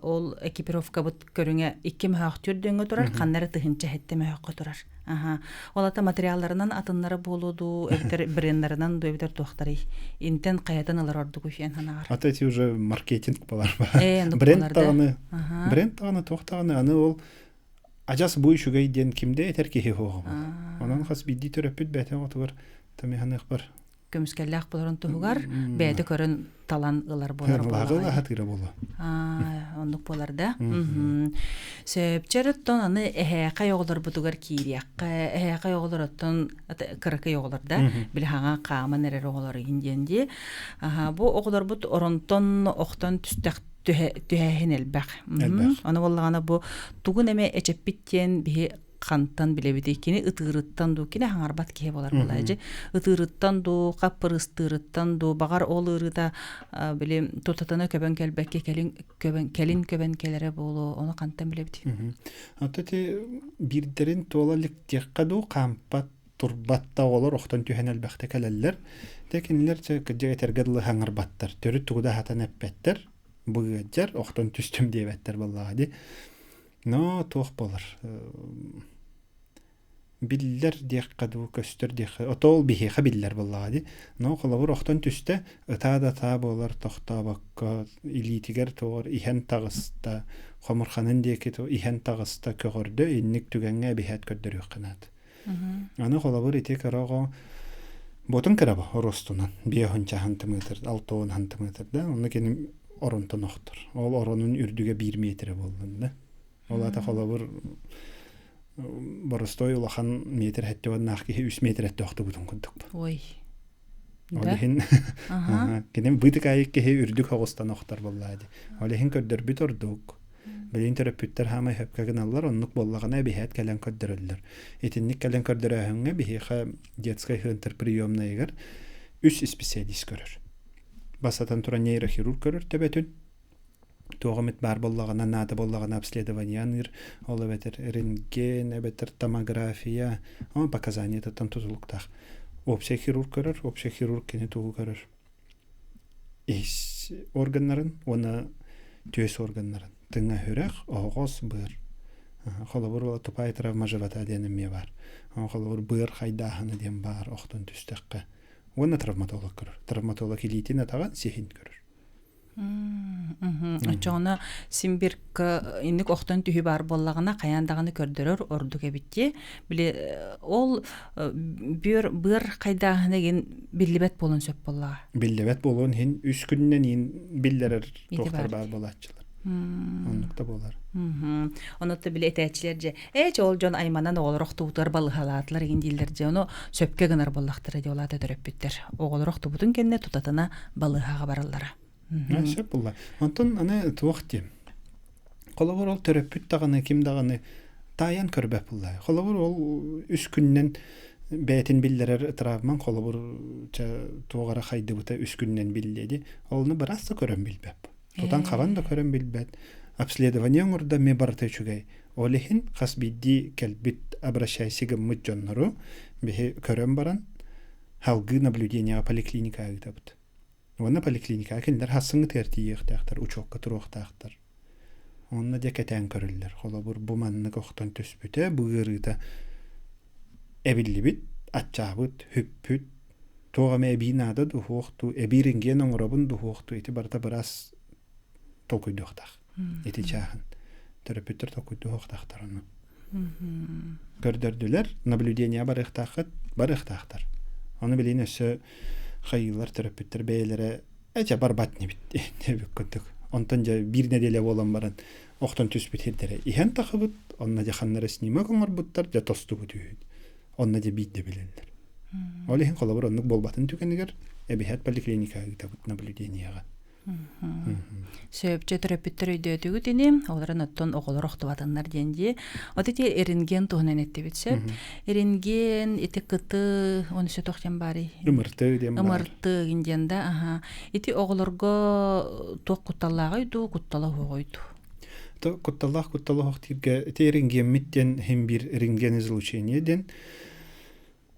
ол экипировкабыт көрүҥэ икки мөһөөх түрдөҥҥө турар, ханна эрэ тыһыынча сэттэ мөһөөххө турар. Аха. Ол ата материалларынан атыннара буолуо дуу, эбэтэр бренддарынан дуу, эбэтэр туохтарый? Интен хайатын ылар ордугуй эн санааҕар? Ата эти уже маркетинг болар Бренд даҕаны, бренд даҕаны, туох даҕаны, аны ол адьас бу үчүгэй диэн кимдэ этэр киһи суоҕа Онон хас биирдии төрөппүт бэйэтин оҕотугар тамиһаныахпар көмүскэллээх буоларын туһугар бэйэтэ көрөн талан ылар буолар буолаҕа хатыыра буолуо оннук буолар да сөпчөр оттон аны эһээхэй оҕолорбутугар киириэххэ эһээхэй оҕолор оттон кыракый оҕолор да били хаҥа хааман эрэр оҕолор игин диэн дии бу оҕолорбут оронтон охтон түстэх түһээһин элбэх ону буоллаҕына бу тугун эмэ эчэппит диэн биһи хантан билэбитий кини ытыырыттан дуу кини хаҥарбат киһи буолар буолааччы ытыырыттан дуу хаппырыстыырыттан дуу баҕар ол ыарыыта били тутатына көбөн кэлбэккэ кэлин көбөн кэлин көбөн кэлэрэ буолуо ону хантан билэбит Ата ти биирдэрин туола иликтиэххэ дуу хаампат турбат да оҕолор охтон түһэн элбэхтэ кэлэллэр. Те кинилэр дьэ этэргэ дылы хаҥарбаттар. Төрүт тугу да аһатан эппэттэр. Бу ыалдьар, охтон түстүм диэбэттэр буоллаҕа дии. Но туох буолар биллэр диэххэ дуу, көстөр диэххэ ото ол биһиэхэ биллэр буоллаҕа дии. Но холобур охтон түстэ, ытаа да ытаа буолар тохтообокко илиитигэр туор иһэн таҕыста, хомурханын диэки иһэн таҕыста, көҕөрдө, инник түгэҥҥэ эбиһээт көрдөрүөххэ наада. Аны холобур ити кыра оҕо ботун кыраба оруостунан биэһунча хантымыытыр, алтуон хантымыытыр да, онно кини оронтон охтор. Ол оронун үрдүгэ биир миэтэрэ буоллун да. Ол ата холобур боростой улахан метр хэттэ киһи үс метр этте охтубутун курдук. Ой. Ол иһин кини бытык айык киһи үрдүк оҕустан охтор буоллаа дии. Ол иһин көрдөрбүт ордук. Билигин төрөппүттэр хаамай сөпкө гыналлар, оннук буоллаҕына эбиһээт кэлэн көрдөрөллөр. Итинник кэлэн көрдөрөөһүҥҥэ биһиэхэ детскай центр приемнайыгар үс специалист көрөр. Бастатан туран нейрохирург көрөр төбөтүн, туох эмит баар буоллаҕына, наада буоллаҕына обследование аныыр, ол эбэтэр рентген, эбэтэр томография, ол показаниетыттан тутулуктаах. Общий хирург көрөр, общий хирург кини тугу көрөр? Ис органнарын уонна түөс органнарын. Тыҥа сүрэх, оһоҕос, быар. Холобур, тупая травма живота диэн эмиэ баар. Холобур, быар хайдааһына диэн баар охтон түстэххэ. Уонна травматолог көрөр. Травматолог илиитин атаҕын, сиһин көрөр. Оччоҕуна син бир инник охтон түһүү баар буоллаҕына хайаан даҕаны көрдөрөр ордук эбит дии. Били ол бүөр быар хайдааһына игин биллибэт буолуон сөп буоллаҕа. Биллибэт буолуон иһин үс күнүнэн иин биллэрэр туохтар баар буолааччылар. Оннук да буолар. Онно били этээччилэр дьэ ээ ол дьон айманан оҕолор охтубутугар балыһалаатылар игин дииллэр дьэ ону сөпкө гынар буоллахтара дии ол аата төрөппүттэр. Оҕолор охтубутун кэннэ тутатына балыыһаҕа бараллара. Сөп буолла. Онтон аны туох диэм. Холобур, ол төрөппүт даҕаны, ким даҕаны таайан көрбөт буоллаҕа. Холобур, ол үс күнүнэн бэйэтин биллэрэр травмаҥ, холобур, чэ, туох эрэ хайдыбыта үс күнүнэн биллиэ дии. Олну быраас да көрөн билбэт. Тутан-хабан да көрөн билбэт. Обследование оҥордо эмиэ барыта үчүгэй. Ол иһин хас биирдии кэлбит обращайся гыммыт дьоннору биһи көрөн баран салгыы наблюдениеҕа поликлиникаҕа ыытабыт. Уонна поликлиникаҕа кинилэр хассыҥҥытыгар тиийиэхтээхтэр, учуокка туруохтаахтар. Онно дьэ кэтээн көрүллэр. Холобур, бу маннык охтон түспүтэ, бу ыарыыта эбиллибит, аччаабыт, хүппүт, туох эмэ эбии наада дуу, суох дуу, эбии рентген оҥоробун дуу, суох дуу, ити барыта быраас толкуйдуохтаах. Ити чааһын. Төрөппүттэр толкуйдуохтаахтар ону. Көрдөрдүлэр, наблюдение барыахтааххыт, барыахтаахтар. Ону билигин өссө хайыылар төрөппүттэр бэйэлэрэ эчэ барбат небит диэбит курдук. Онтон дьэ биир нэдиэлэ буолан баран охтон түспүт сирдэрэ иһэн тахыбыт, онно дьэ ханна эрэ снимок оҥорбуттар, дьэ тостубут үһү. Онно дьэ биирдэ билэллэр. Ол иһин холобур оннук буолбатын түгэнигэр эбиһээт поликлиникаҕа ыытабыт наблюдениеҕа. Сөпчө төрөппүттэр өйдөөтүгүт ини, олорон оттон оҕолор охтубатыннар диэн дии. От ити рентген туһунан эттибит сөп. Рентген ити кыты он өссө туох диэн баарый? Ымырты диэн баар. Ымырты диэн да, аха. Ити оҕолорго туох кутталлааҕый дуу, куттала суоҕуй дуу? То кутталлаах куттала суох дииргэ ити рентгеммит диэн иһин биир рентген излучение диэн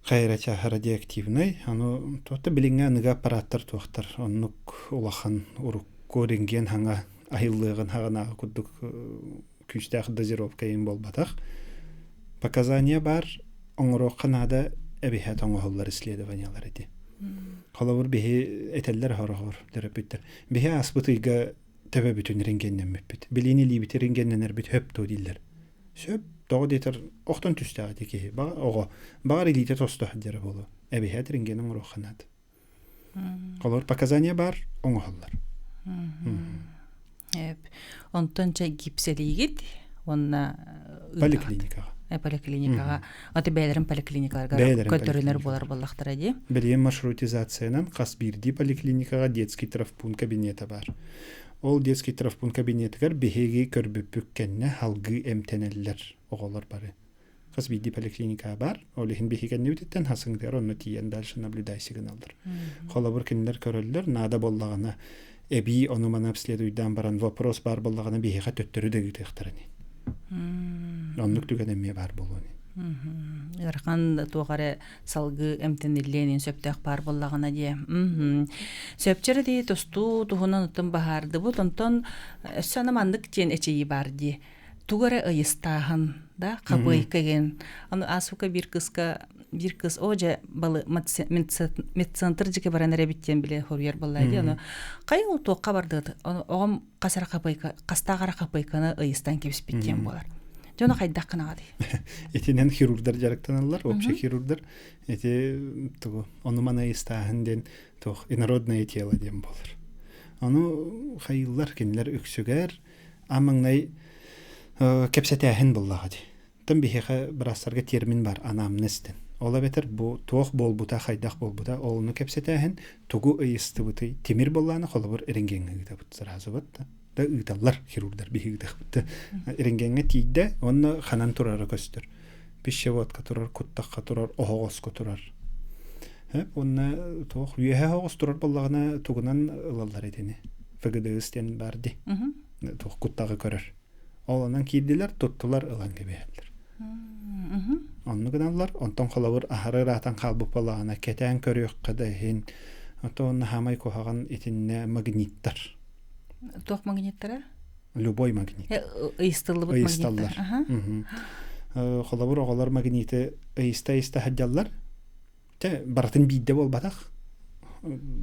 Хайра радиоактивнай, аны туохта билиҥҥи аныгы аппараттар туохтар оннук улахан урукку рентген хаҥа аһыллыаҕын хаҕынааҕы курдук күүстээх дозировка иһин буолбатах. Показания баар оҥоруохха наада эбиһээт оҥоһуллар исследованиялар ити. Холобур биһи этэллэр хороҕор төрөппүттэр. Биһи ааспыт ыйга төбөбүтүн рентгеннэммиппит. Билиини илиибити рентгеннэнэрбит хөп дуо дииллэр. Сөп, тоҕо диэтэр охтон түстээх ити киһи. Баҕар оҕо, баҕар илиитэ тосто сылдьара буолуо. Эбиһээт рентген оҥоруохха наада. Холобур, показания баар, оҥоһуллар. Эп. Онтон чэ гипсэлиигит уонна Поликлиникаҕа. Поликлиникаҕа. Аты бэйэлэрин поликлиникаларга Бэйэлэрин көрдөрүнэр поликлиникаҕа. буолар буоллахтара дии. Билигин маршрутизациянан хас биирдии поликлиникаҕа детский травмпункт кабинета баар. Ол детский травмпункт кабинетыгар биһиги көрбүппүт кэннэ салгыы эмтэнэллэр оҕолор бары. Хас биирдии поликлиника баар, ол иһин биһиги кэннибититтэн хасыҥтыгар онно тиийэн дальше наблюдайся гыналлар. Холобур, кинилэр көрөллөр, наада буоллаҕына эбии ону-маны обследуйдаан баран вопрос баар буоллаҕына биһиэхэ төттөрү да ыытыахтара ини. Оннук түгэн эмиэ баар буолуон. Ыарахан туох эрэ салгыы эмтэниллиэн сөптөөх баар буоллаҕына диэ. Сөпчөр дии тустуу туһунан оттон баһаардыбыт, онтон өссө аны маннык диэн эчэйии баар дии. Тугу эрэ ыйыстааһын, да, хабыайка диэн. Аны аасука биир кыска биир кыз о дьэ балы медцентр дьике баран эрэбит диэн биле хоруйар буолла дии. Ону хайа ол туохха бардыгыт? Оҕом хас эрэ хапыйка, хастаах эрэ хапыйканы ыйыстан кэбиспит диэн буолар. Дьоно хайдах гынаҕытый? Итинэн хирурдар дьарыктаналлар, общий хирурдар. Ити тугу ону-маны ыйыстааһын диэн туох инородное тело диэн буолар. Ону хайыыллар кинилэр үксүгэр аан маҥнай кэпсэтээһин буоллаҕа дии. Оттон биһиэхэ быраастарга термин бар анамнез диэн. Ол эбэтэр бу туох буолбута, хайдах буолбута, ол ону кэпсэтээһин тугу ыйыстыбытый, тимир буоллаҕына холобур рентгеҥҥэ ыытабыт сразу вот да ыыталлар хирурдар биһиги ыытыахпыт рентгеҥҥэ тиийдэ уонна ханан турара көстөр пищеводка турар куттахха турар оһоҕоско турар уонна туох үөһэ оһоҕос турар буоллаҕына тугунан ылаллар итини ФГДС диэн баар дии туох куттаҕы көрөр ол онон киирдилэр туттулар ылан кэбиһэллэр оннук гыналлар онтон холобур аһары ыраатан хаалбыт буоллаҕына кэтээн көрүөххэ да иһин оттон хаамай куһаҕан итиннэ магниттар Туох магниттара? Любой магнит. Ыйыстыллыбыт Ыйысталлар. Холобур, оҕолор магниты ыйыста-ыйыста сылдьаллар. Тэ барытын биирдэ буолбатах.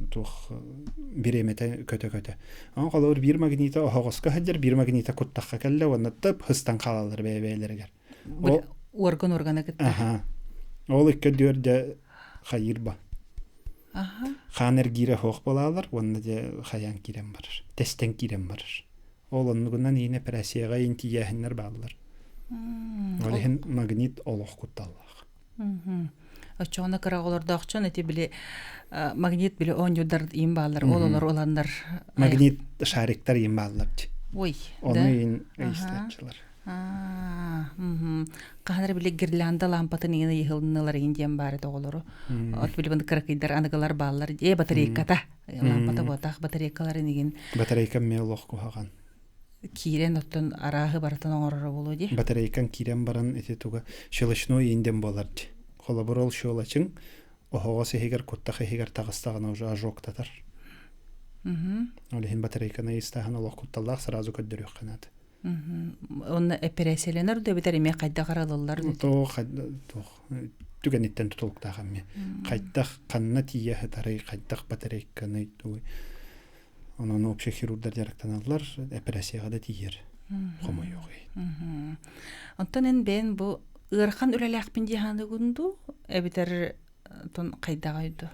Туох бириэмэтэ көтө-көтө. Онон холобур биир магнита оһоҕоско сылдьар, биир магнита куттахха кэллэ уонна тып хыстан хаалаллар бэйэ-бэйэлэригэр. Ол орган органа кытта. Аха. Ол икки дүөрдэ хайыыр ба. Хаан эргиирэ суох буолаалар уонна дьэ хайаан киирэн барар, тэстэн киирэн барар. Ол оннугунан иин эпэрээссийэҕэ иин тиийээһиннэр бааллар. Ол иһин магнит олох кутталлаах. Оччоҕуна кыра оҕолордоохчон ити били магнит били оонньуурдар иин бааллар, ол олор ыланнар Магнит шариктар иин бааллар. Ой, Ону да? иин Аха. ыйыстааччылар. Аа, мгм. Хаһан эрэ били гирлянда лампатын иҥин ыйыһылыннылар иҥин диэн баар этэ оҕолору. От били кыракыйдар аныгылар бааллар. Э, батарейката. Лампата буотах батарейкаларын иҥин Батарейка эмиэ олох куһаҕан. киирэн оттон арааһы барытын оҥороро буолуо дии. Батарейкан киирэн баран ити туга щелочной инден буолар дии. Холобур ол щелочын оһоҕос иһигэр куттах иһигэр таҕыстаҕына уже ожогтатар. Ол иһин батарейканы истааһын олох кутталлаах сразу көрдөрүөххэ наада. Онно эпэрээссийэлэнэр да эбэтэр эмиэ хайдах аралыллар Туох туох түгэниттэн тутулуктаах эмиэ. Хайдах ханна тиийэ сытарый, хайдах батарейканы тугуй. Онон общий хирурдар дьарыктаналлар, эпэрээссийэҕэ да тиийэр хомойуох иһин. Онтон эн бэйэн бу ыарахан үлэлээхпин дии саныыгын дуу эбэтэр тон хайдаҕай дуу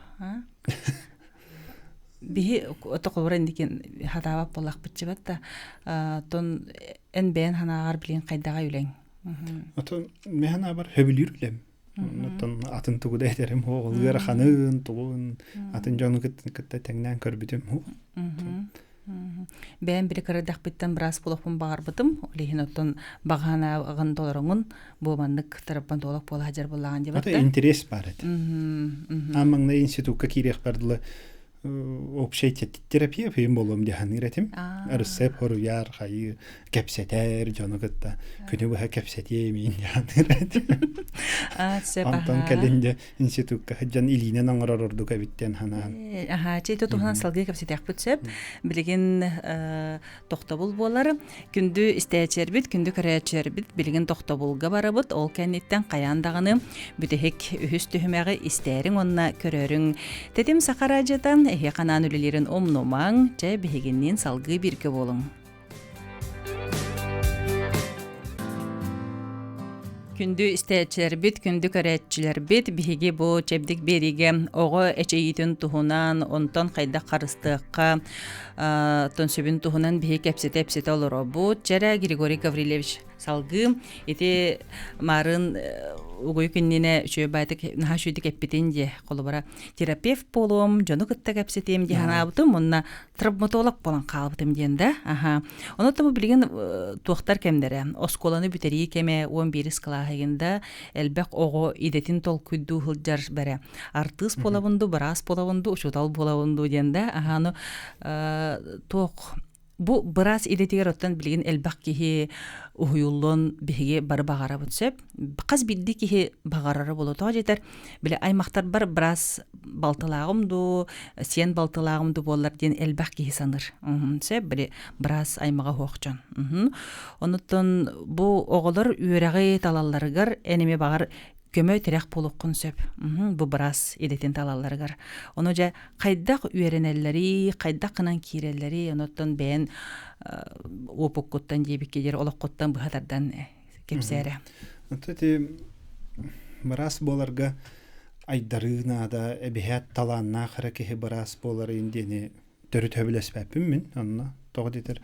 биһи отоқолор индикин хатаабат буоллахпытчыбат да тон эн бэйэн санааҕар билин хайдаҕай үлэҥ Отон мен санаабар хөбүлүүр үлэм. Оттон атын тугу да этэрим суох, ыараханын, тугун, атын дьону кытта тэҥнээн көрбүтүм суох. Бэйэм били кырадахпыттан быраас буолуохпун баҕарбытым. Ол иһин оттон баҕанаҕын толороҥун бу маннык травматолог буола сылдьар буоллаҕын диэбэт да. Интерес баар этэ. Аан маҥнай институкка киириэхпэр дылы общай терапия фейм буолуом дии саныыр этим. Ырысыап хоруйар, хайыы, кэпсэтэр дьону кытта күнү быһа кэпсэтиэ миин дии этим. Онтон кэлин дьэ институкка сылдьан илиинэн оҥорор ордук эбит диэн санаан. Аха, чэй туһунан салгыы кэпсэтиэхпит сөп. Билигин тохтобул буолар. Күндү истээччилэрбит, күндү көрөөччүлэрбит билигин тохтобулга барабыт. Ол кэнниттэн хайаан даҕаны бүтэһик үһүс түһүмэҕи истээриҥ уонна көрөөрүҥ. Тэтим Саха радиота эһиэхэ анаан үлэлиирин умнумаҥ. Чэ, биһигинниин салгыы бииргэ буолуҥ. Күндү истээччилэрбит, күндү көрөөччүлэрбит, биһиги бу чэбдик биэриигэ оҕо эчэйиитин туһунан, онтон хайдах харыстыахха, тон сөбүн туһунан биһи кэпсэтэ-эпсэтэ олоробут. Чэрэ Григорий Гаврильевич салгыы ити маарын угуй күннинэ үчүгэй баайтык наһаа үчүгэйдик эппитин дии холобура терапевт буолуом дьону кытта кэпсэтиэм дии санаабытым уонна травматолог буолан хаалбытым диэн да аха онон бу билигин туохтар кэмнэрэ оскуоланы бүтэрии кэмэ 11 кылааһыгын да элбэх оҕо идэтин толкуйдуу сылдьар бэрэ артыыс буолабын дуу быраас буолабын дуу учуутал буолабын дуу диэн да аха туох Бу быраас идэтигэр оттон билигин элбэх киһи уһуйуллуон биһиги бары баҕарабыт сөп. Хас биирдии киһи баҕарара буолуо. Тоҕо диэтэр, били аймахтарбар быраас балтылааҕым дуу, сиэн балтылааҕым дуу буоллар диэн элбэх киһи саныыр. Сөп, били быраас аймаҕа суох дьон. Онуттан бу оҕолор үөрэҕи талалларыгар эн эмиэ баҕар көмө-тирэх буолуоххун сөп. Бу быраас идэтин талалларыгар. Ону дьэ хайдах үөрэнэллэрий, хайдах гынан киирэллэрий, онуттан бэйэн уопуккуттан диэбиккэ диэри олоххуттан быһа тардан кэпсээрэ. Ити быраас буоларга айдарыы наада, эбиһээт талааннаах эрэ киһи быраас буоларын диэни төрүт сөбүлэспэппин мин онно. Тоҕо диэтэр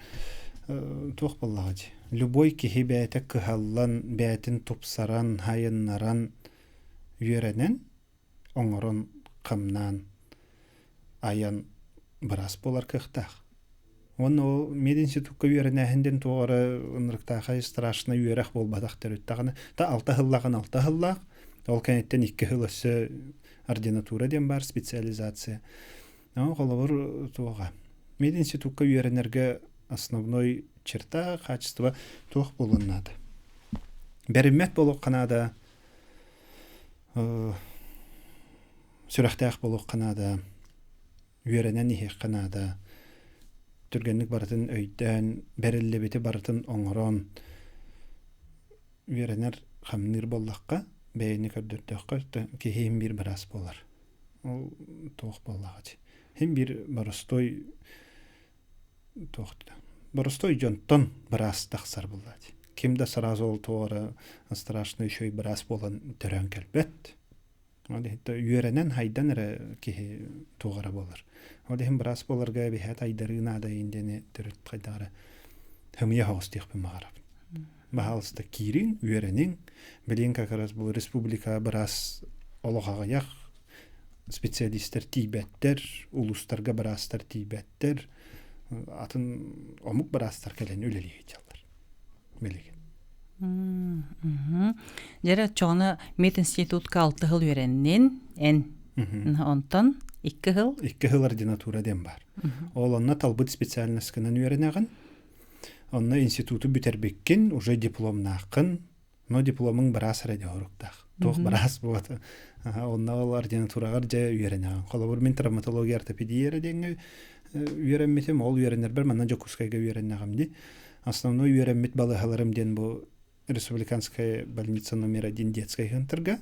туох буоллаҕа дии. Любой киһи бэйэтэ кыһаллан, бэйэтин тупсаран, хайыннаран үөрэнэн оҥорон, хамнаан, айан быраас буолар кыахтаах. Уонна ол мединститукка үөрэнээһин диэн туох эрэ ынырыктаахай страшно үөрэх буолбатах төрүттэҕинэ та алта сыллааҕын алта сыллаах ол кэнниттэн икки сыл өссө ординатура диэн баар специализация. Холобур туоҕа мединститукка үөрэнэргэ основной черта качество туох буолуон наада. Бэриммэт буолуохха наада сүрэхтээх буолуохха наада, үөрэнэн иһиэххэ наада, түргэнник барытын өйдөөн, бэриллибити барытын оҥорон үөрэнэр, хамныыр буоллахха, бэйэни көрдөрдөххө, киһи иһин биир быраас буолар. Ол туох буоллаҕа дии. Иһин биир боростуой туох боростой дьонтон быраас тахсар буолла дии. Ким да сразу ол туох эрэ страшный үчүгэй быраас буолан төрөөн кэлбэт. Ол иһин үөрэнэн хайдан эрэ киһи туох эрэ буолар. Ол иһин быраас буоларга эбиһээт айдарыы наада диэни төрүт хайдах эрэ хымыйа соҕус диэхпин баҕарабын. Баһаалыста киириҥ, үөрэниҥ. Билигин как раз бу республика быраас олох аҕыйах специалистар тиийбэттэр, улуустарга быраастар тиийбэттэр. Атын омук быраастар кэлэн үлэлии сылдьаллар билигин. Дьэрэ оччоҕуна мединститутка алты сыл үөрэннин эн онтон икки сыл Икки сыл ординатура диэн баар. Ол онно талбыт специальноскынан үөрэнэҕин. Онно институту бүтэрбиккин, уже дипломнааххын, но дипломуҥ быраас эрэ дьоһуруктаах. Туох быраас буолата. Онно ол ординатураҕар дьэ үөрэнэҕин. Холобур, мин травматология ортопедия эрэ диэҥҥэ үөрэммитим. Ол үөрэнэрбэр манна Дьокуускайга үөрэннэҕим дии. Основной үөрэммит балыыһаларым диэн бу Республиканская больница номер один детскай центрга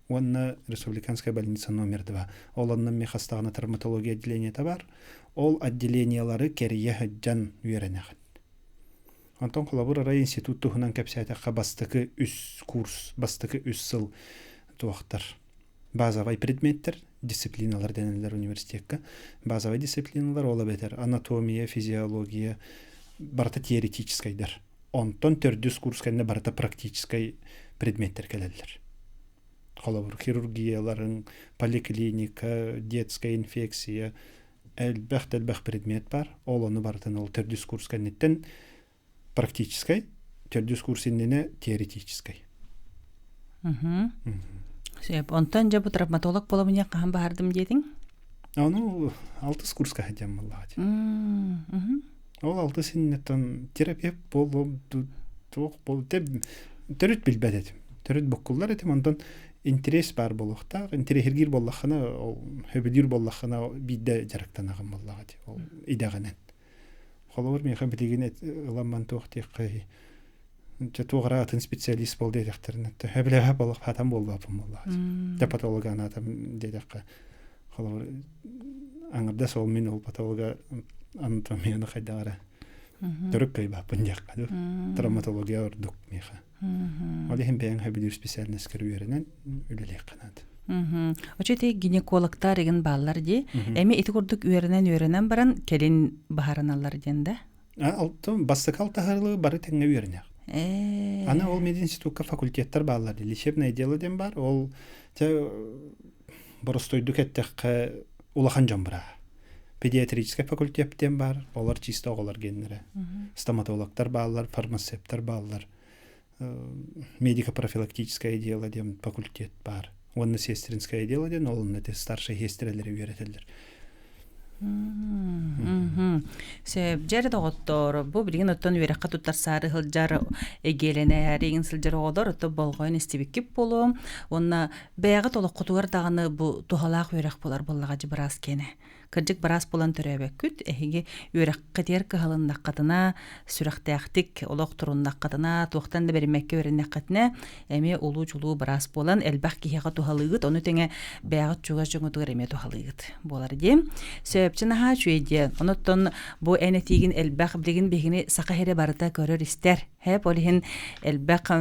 уонна Республиканская больница номер два. Ол онно эмиэ хастаҕына травматология отделениета бар. Ол отделениелары кэрийэ сылдьан үөрэнэҕин. Онтон холобур арай институт туһунан кэпсээтэххэ бастакы үс курс, бастакы үс сыл туохтар базовай предметтэр, дисциплиналар дэнэллэр университекка. Базовай дисциплиналар ол эбэтэр анатомия, физиология барыта теоретическайдар. Онтон төрдүс курс кэннэ барыта практическай предметтэр кэлэллэр. Холобур, хирургияларын, поликлиника, детская инфекция, элбэх да элбэх предмет бар. Ол ону барытын ол төрдүс курс кэнниттэн практическай, төрдүс курс иннинэ теоретическай. Сөп. Онтон дьэ бу травматолог буоламын хаһан баһардым диэтиҥ? Ону алтыс курска сылдьан буоллаҕа. Ол алтыс иннинэ терапевт буолуом туох буол төрүт билбэт этим. Төрүт буккуллар этим. Онтон интерес баар буолуохтаах. Интэриэһиргиир буоллаххына, ол сөбүлүүр буоллаххына биирдэ дьарыктанаҕын буоллаҕа дии ол идэҕинэн. Холобур, миэхэ билигин ыламман туох диэххэ дьэ туох эрэ атын специалист буол диэтэхтэринэ сөбүлэһэ буоллах хаатан буолбаппын буоллаҕа дьэ патолога анаатым диэтэххэ холобур аҥардас ол мин ол патолога анатомияны хайдах эрэ төрүт кыайбаппын диэххэ дуу травматология ордук миэхэ ол иһин бэйэҥ сөбүлүүр специальноскар үөрэнэн үлэлиэххэ наада. Очо ити гинекологтар игин бааллар дии. Эми ити курдук үөрэнэн-үөрэнэн баран кэлин баһараналлар диэн да? Бастакы алтаһарылыы бары тэҥҥэ үөрэнэх. Аны ол мединститукка факультеттар бааллар дии. Лечебное дело диэн бар. Ол боростуойдук эттэххэ улахан дьон бырааһа. Педиатрическай факультет диэн бар. Олор чисто оҕолор геннэрэ. Стоматологтар бааллар, фармацевтар бааллар. Медико-профилактическое дело диэн факультет баар. Уонна сестринское дело диэн ол онно старшай сиэстэрэлэри үөрэтэллэр. Сөп, дьэ доҕоттоор, бу билигин оттон үөрэххэ туттарсаары сылдьар эгиэлэнээри сылдьар оҕолор оттон болҕойон истибиккит буолуом уонна бэйэҕит олоххутугар даҕаны бу туһалаах үөрэх буолар буоллаҕа дьи быраас киэнэ. Кырдьык быраас буолан төрөөбөккүт, эһиги үөрэххитигэр кыһалыннаххытына, сүрэхтээхтик олох туруннаххытына, туохтан да бэриммэккэ үөрэннэххитинэ, эмиэ улуу-чулуу быраас буолан элбэх киһиэхэ туһалыыгыт, ону тэҥэ бэйэҕит чугас дьоҥҥутугар эмиэ туһалыыгыт буолар диэн. Сөпчү наһаа үчүгэй диэн. Онуттан бу эн этиигин элбэх билигин биһигини саха сирэ барыта көрөр-истэр. Хэп ол иһин элбэх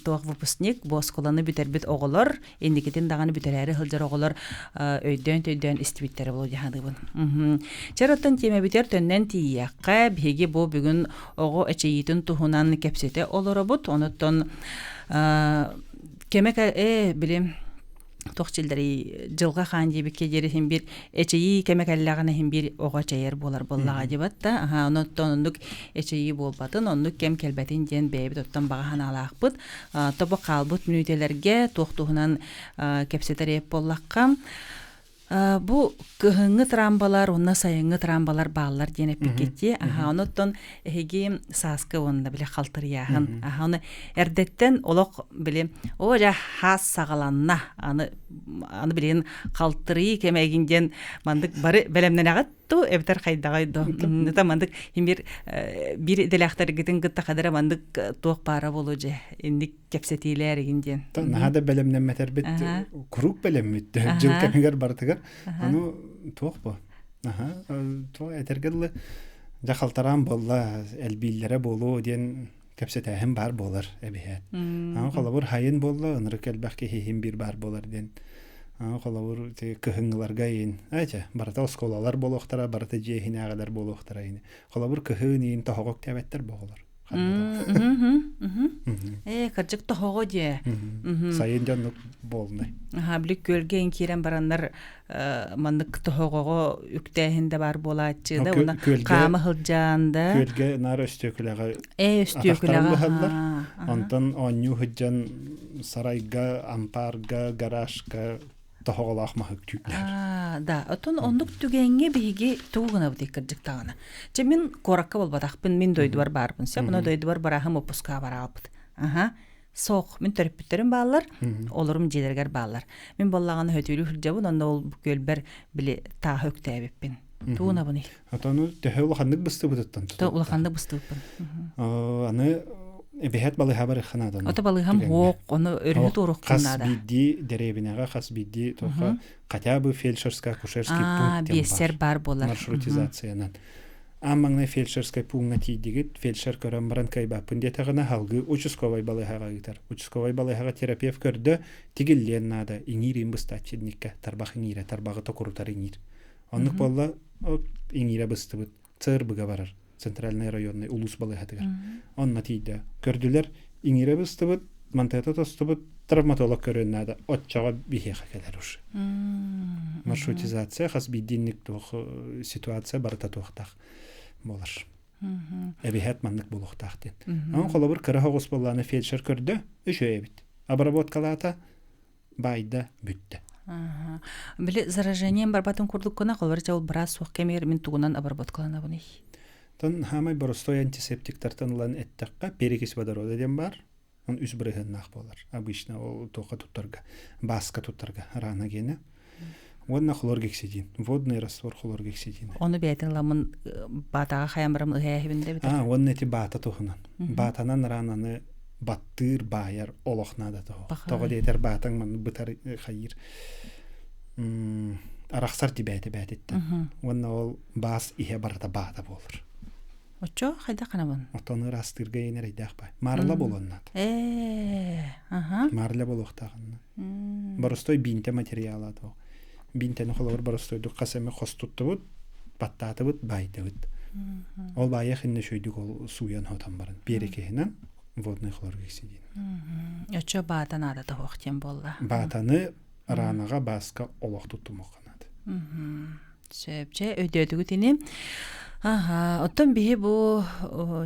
туох выпускник бу оскуоланы бүтэрбит оҕолор инникитин даҕаны бүтэрээри сылдьар оҕолор өйдөөн-төйдөөн истибиттэрэ буолуо дии саныыбын. Чэр оттон тиэмэбитигэр төннөн тиийиэххэ, биһиги бу бүгүн оҕо эчэйиитин туһунан кэпсэтэ олоробут. Онуттан кэмэ били туох дьиллэрий дьылҕа хаан диэбиккэ диэри иһин биир эчэйии кэмэ кэллэҕинэ иһин биир оҕо эчэйэр буолар буоллаҕа дибат да аха онуттан оннук эчэйии буолбатын оннук кэм кэлбэтин диэн бэйэбит оттон баҕа санаалаахпыт тобо хаалбыт мүнүүтэлэргэ туох туһунан кэпсэтэр эп буоллахха бу кыһыҥҥы трамбалар уонна сайыҥҥы трамбалар бааллар диэн эппиккит аха онуттан эһиги сааскы уонна били халтырыйааһын аха ону эрдэттэн олох били оо дьэ хаас саҕаланна аны аны билигин халтырыйыы кэмэгин диэн мандык бары бэлэмнэнэҕит ту эбэтэр хайдаҕай до это мандык химир биир идэлээхтэргитин кытта хадара мандык туох баара болу дьэ инник кэпсэтиилээр игин диэн наһаа да бэлэмнэммэтэрбит куруук бэлэммит дьыл кэмигэр барытыгар ону туох бу аха туох этэргэ дылы дьэ халтараан буолла элбииллэрэ буолуо диэн кэпсэтээһин баар буолар эбиһээт. Аны холобур хайын буолла, ынырык элбэх киһи иһин биир баар буолар диэн. Аны холобур кыһыҥҥыларга иин, эчэ, барыта оскуолалар буолуохтара, барыта дьиэ иһинээҕилэр буолуохтара ини. Холобур кыһын иин тоһоҕо үктээбэттэр буолар. Ээ, кырдьык тоһоҕо диэ. Сайын дьоннук полный. Аха, били күөлгэ ин киирэн бараннар маннык тоһоҕоҕо үктээһин да баар буолааччы да уна хаама сылдьаан да күөлгэ наар өстүөкүлэҕэ э өстүөкүлэҕэ быһаллар онтон оонньуу сылдьан сарайга ампаарга гаражка тоһоҕолоох маһы түүннэр. Да, оттон оннук түгэҥҥэ биһиги тугу гынабыт кырдьыктаҕына. Чэ мин куоракка буолбатахпын, мин дойдубар баарбын. Сөп, ону дойдубар барааһым отпускаҕа бараабыт. Аха. Суох, мин төрөппүттэрим бааллар, олорум дьиэлэригэр бааллар. Мин буоллаҕына хөтүүлүү сылдьабын, онно ол күөлбэр били тааһы үктээбиппин. Тугу гынабыный? Отону төһө улаханнык быстыбытыттан тутулуктаах. Улаханнык быстыбыппын. Аны эбэһэт балыыһа барыахха наада. Ото балыыһам суох, ону өрүһү туоруохпун наада. Хас биирдии дэриэбинэҕэ, хас биирдии туохха хотя бы фельдшерско-акушерский пункт диэн биэссэр баар буолар. Маршрутизациянан. Аан маҥнай фельдшерскай пууҥҥа тиийдигит, фельдшер көрөн баран кыайбаппын диэтэҕинэ салгыы участковай балыыһаҕа ыытар. Участковай балыыһаҕа терапевт көрдө, тигиллиэн наада, иҥиир быстааччынникка, тарбах иҥиирэ, тарбаҕы токурутар иҥиир. Оннук буолла, иҥиирэ быстыбыт, ЦРБ-га барар, центральный районный улуус балыыһатыгар. Онно тиийдэ. Көрдүлэр, иҥиирэ быстыбыт, мантыата тостубут, травматолог көрүөн наада, оччоҕо биһиэхэ кэлэр уже. Маршрутизация хас биирдиинник туох ситуация барыта туохтаах буолар. Эбиһэт маннык буолуохтаах диэн. Онон холобур кыра оҕус буоллаана фельдшер көрдө, үчүгэй эбит. Обработкалаата, байда, бүттэ. Били заражением барбатын курдук гына холобур ол быраас суох кэмигэр мин тугунан обработкаланабыный? Тон хаамай боростой антисептиктартан ылан эттэххэ перекись водорода диэн баар. Он үс бырыһыаннаах буолар. Обычно ол туохха туттарга, бааска туттарга рана гиэнэ. Уонна хлоргексидин, водный раствор хлоргексидина. Ону бэйэтин ыламмын баатаҕа хайан барам ыһээһибин да А, уонна ити баата туһунан. Баатанан рананы баттыыр, баайар олох наада тоҕо. Тоҕо диэтэр баатаҥ манны бытар хайыыр арахсар тибээтэ бээтиттэн. Уонна ол баас иһэ барыта баата буолар. Оччо хайдах гынабын? Оттон ыраастыырга иэн эрэйдээх бай. Маарла буолуон наада. Ээ, аха. Маарла буолуохтааҕынна. Боростой биинтэ материала то. Биинтэни холобур боростойдук хас эмэ хос туттубут, баттаатыбыт, баайдыбыт. Ол баайах инне шөйдүк ол сууйан хотон баран. Перекиһинэн водный хлоргексидин. Оччо баата наада тоһуох диэн буолла. Баатаны ранаҕа бааска олох туттумуохха наада. Сөп, чэ, өйдөөтүгүт ини. Аха, оттон биһи бу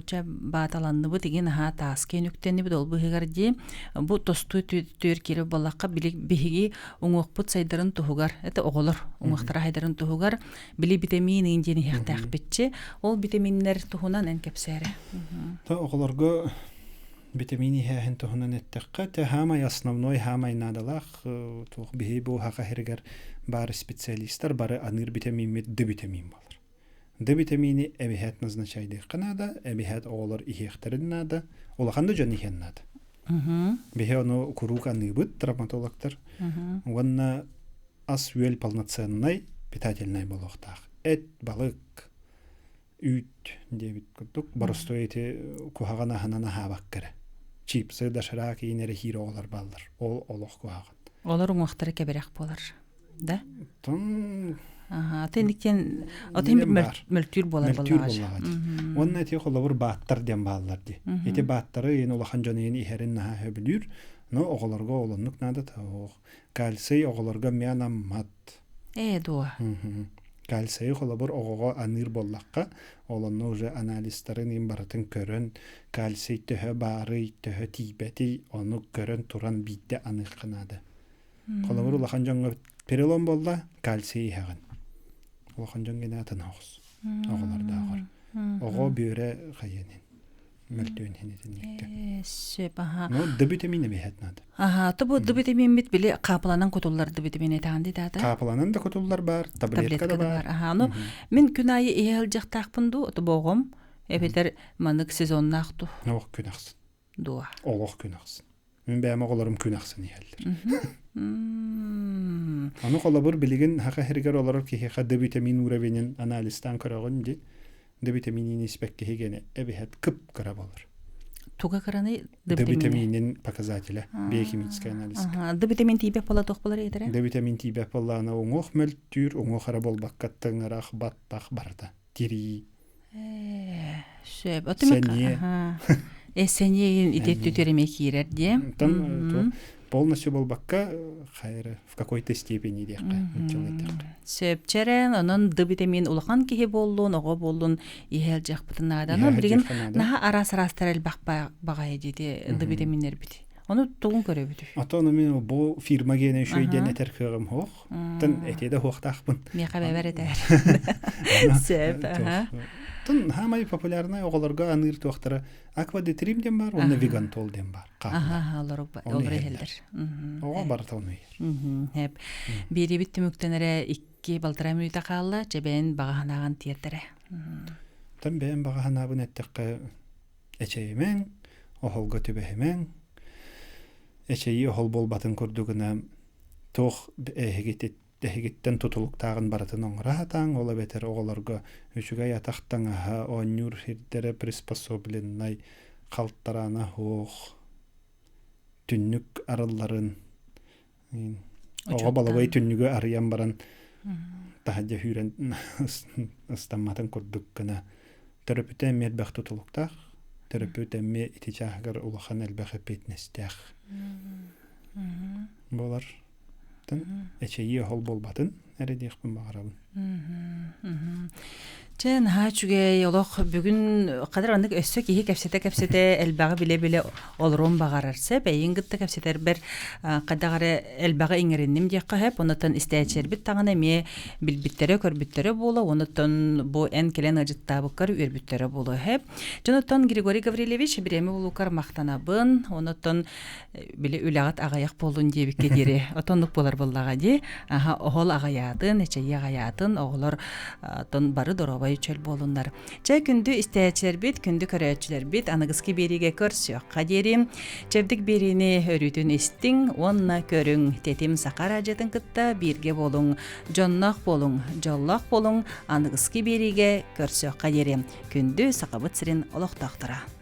чэ бааталанныбыт игин аха тааска үктэннибит ол быһыгар дии бу тосту түөр киирэ буоллахха биһиги уҥуохпут сайдарын туһугар это оҕолор уҥуохтара сайдарын туһугар били битэмиин иин диэн иһиэхтээхпитчи ол битэмииннэр туһунан эн кэпсээрэ. Оҕолорго Битэмиин иһээһин туһунан эттэххэ, те хаамай основной хаамай наадалаах туох биһи бу саха сиригэр баар специалистар бары аныыр битэмииммит Д битэмиин буолар. Д битэмиини эбиһээт назначайдыахха наада, эбиһээт оҕолор иһиэхтэрин наада, улахан да дьон иһиэн наада. Биһи ону куруук аныыбыт травматологтар уонна ас-үөл полноценнай питательнай буолуохтаах. Эт, балык, үүт диэбит курдук боростуой ити куһаҕан аһынан аһаабакка эрэ чипсы доширак иин эрэ хиир оҕолор бааллар ол олох куһаҕан олор уҥуохтара кэбирэх буолар да тон Атын атын мөлтүүр буолар мөлтүүр буоллаҕа уонна ити холобур бааттар диэн бааллар дии ити бааттары иин улахан дьон иин иһэрин наһаа сөбүлүүр но оҕолорго олоннук наада тоох кальций оҕолорго эмиэ анаммат Ээ дуо? Кальцийы холобур оҕоҕо аныыр буоллахха, ол онно уже анализтарын им барытын көрөн, кальций төһө баарый, төһө тиийбэтий, ону көрөн туран биирдэ аныахха наада. Холобур улахан дьоҥҥо перелом буолла, кальций иһэҕин. Улахан дьон генэ атын оҕус. Оҕолордооҕор. Оҕо бүөрэ хайыанын. Мөлтүөн иһин итинниккэ. Сөп, аха. Ну, Д витамин эбиһэт надо. Аха, то бу Д витамиммит били хаапыланан кутуллар Д витамин этаан дии Хаапыланан да кутуллар баар, таблетка да баар. Аха, ну мин күн аайы иһэ сылдьахтаахпын дуу, ото боҕом, эбэтэр манык сезоннаах дуу. Олох күн ахсын. Дуо. Олох күн ахсын. Мин бэйэм оҕолорум күн ахсын иһэллэр. Аны холобур билигин саха сиригэр олорор киһиэхэ Д витамин уровенин анализтаан көрөҕүн дии. Д витаминин испэт киһи гэнэ эбиһэт кып-кыра болор. Туга кыраны Д витаминин показателя биохимический анализ. Д витамин тиийбэт буола туох буолар этэрэ? Д витамин тиийбэт буоллаҕына уҥуох мөлтүүр, уҥуох эрэ буолбакка тыҥырах, баттах барыта тирии. Сөп. Сэниэ. Э, сэниэ ити түтүр эмиэ киирэр диэ. Оттон Полностью буолбакка, хайра в какой-то степени диэххэ, нуччалыы Сөп чэрэн, онон д витамин улахан киһи буоллун, оҕо буоллун иһэ илдьиэхпитин наада. Онон билигин наһаа араас-араастар элбэх баҕайы диэти д витаминнэрбит. Ону тугун көрөбүтүй? Ото ону мин бу фирма гиэнэ үчүгэй диэн этэр кыаҕым суох. Тан этиэ да суохтаахпын. Миэхэ бэбэр этээр. Сөп, аха. Тон хаамай популярнай оҕолорго аныыр туохтара аквадетрим диэн бар, уонна вегантол диэн бар. Аха, олор олор иһэллэр. Оҕо барыта ону иһэр. Хэп. Биэрибит түмүктэнэрэ 2-1,5 мүнүүтэ хаалла, чэ бэйэн баҕа санааҕын тиэрдэрэ. Тан бэйэм баҕа санаабын эттэххэ эчэйимэҥ, оһолго түбэһимэҥ. Эчэйии оһол буолбатын курдугуна туох эһигиттэн тутулуктааҕын барытын оҥоро сатааҥ, ол эбэтэр оҕолорго үчүгэй атах таҥаһа, оонньуур сирдэрэ приспособленнай, халтараана суох, түннүк арылларын Оҕо балабай түннүгү арыйан баран таһырдьа сүүрэн ыстамматын курдук гына төрөппүтэ эмиэ элбэх тутулуктаах, төрөппүт эмиэ ити чааһыгар улахан элбэх эппиэтинэстээх буолар. Эчэйии оһол буолбатын эрэ диэхпин баҕарабын. Чэ, наһаа үчүгэй олох бүгүн хадыр аннык өссө киһи кэпсэтэ-кэпсэтэ элбэҕи билэ-билэ олоруон баҕарар сөп. Эйин кытта кэпсэтэрбэр хайдах эрэ элбэҕи иҥэринним диэххэ сөп. Онуттан истээччилэрбит даҕаны эмиэ билбиттэрэ, көрбүттэрэ буолуо. Онуттан бу эн кэлэн ыалдьыттаабыккар үөрбүттэрэ буолуо сөп. Дьонуттан Григорий Гаврильевич бириэмэ булуукар махтанабын. Онуттан били үлэҕит аҕыйах буоллун диэбиккэ диэри отоннук буолар буоллаҕа дии. Аха, оһол аҕыйаатын, эчэйии аҕыйаатын, оҕолор тон бары доруобай чөл буолуннар. Чэ, күндү истээччилэрбит, күндү көрөөччүлэрбит, аныгыскы биэриигэ көрсүөххэ диэри. Чэбдик биэриини өрүүтүн истиҥ уонна көрүҥ. Тэтим Саха араадьыйатын кытта бииргэ буолуҥ, дьонноох буолуҥ, дьоллоох буолуҥ, аныгыскы биэриигэ көрсүөххэ диэри. Күндү Сахабыт сирин олохтоохторо.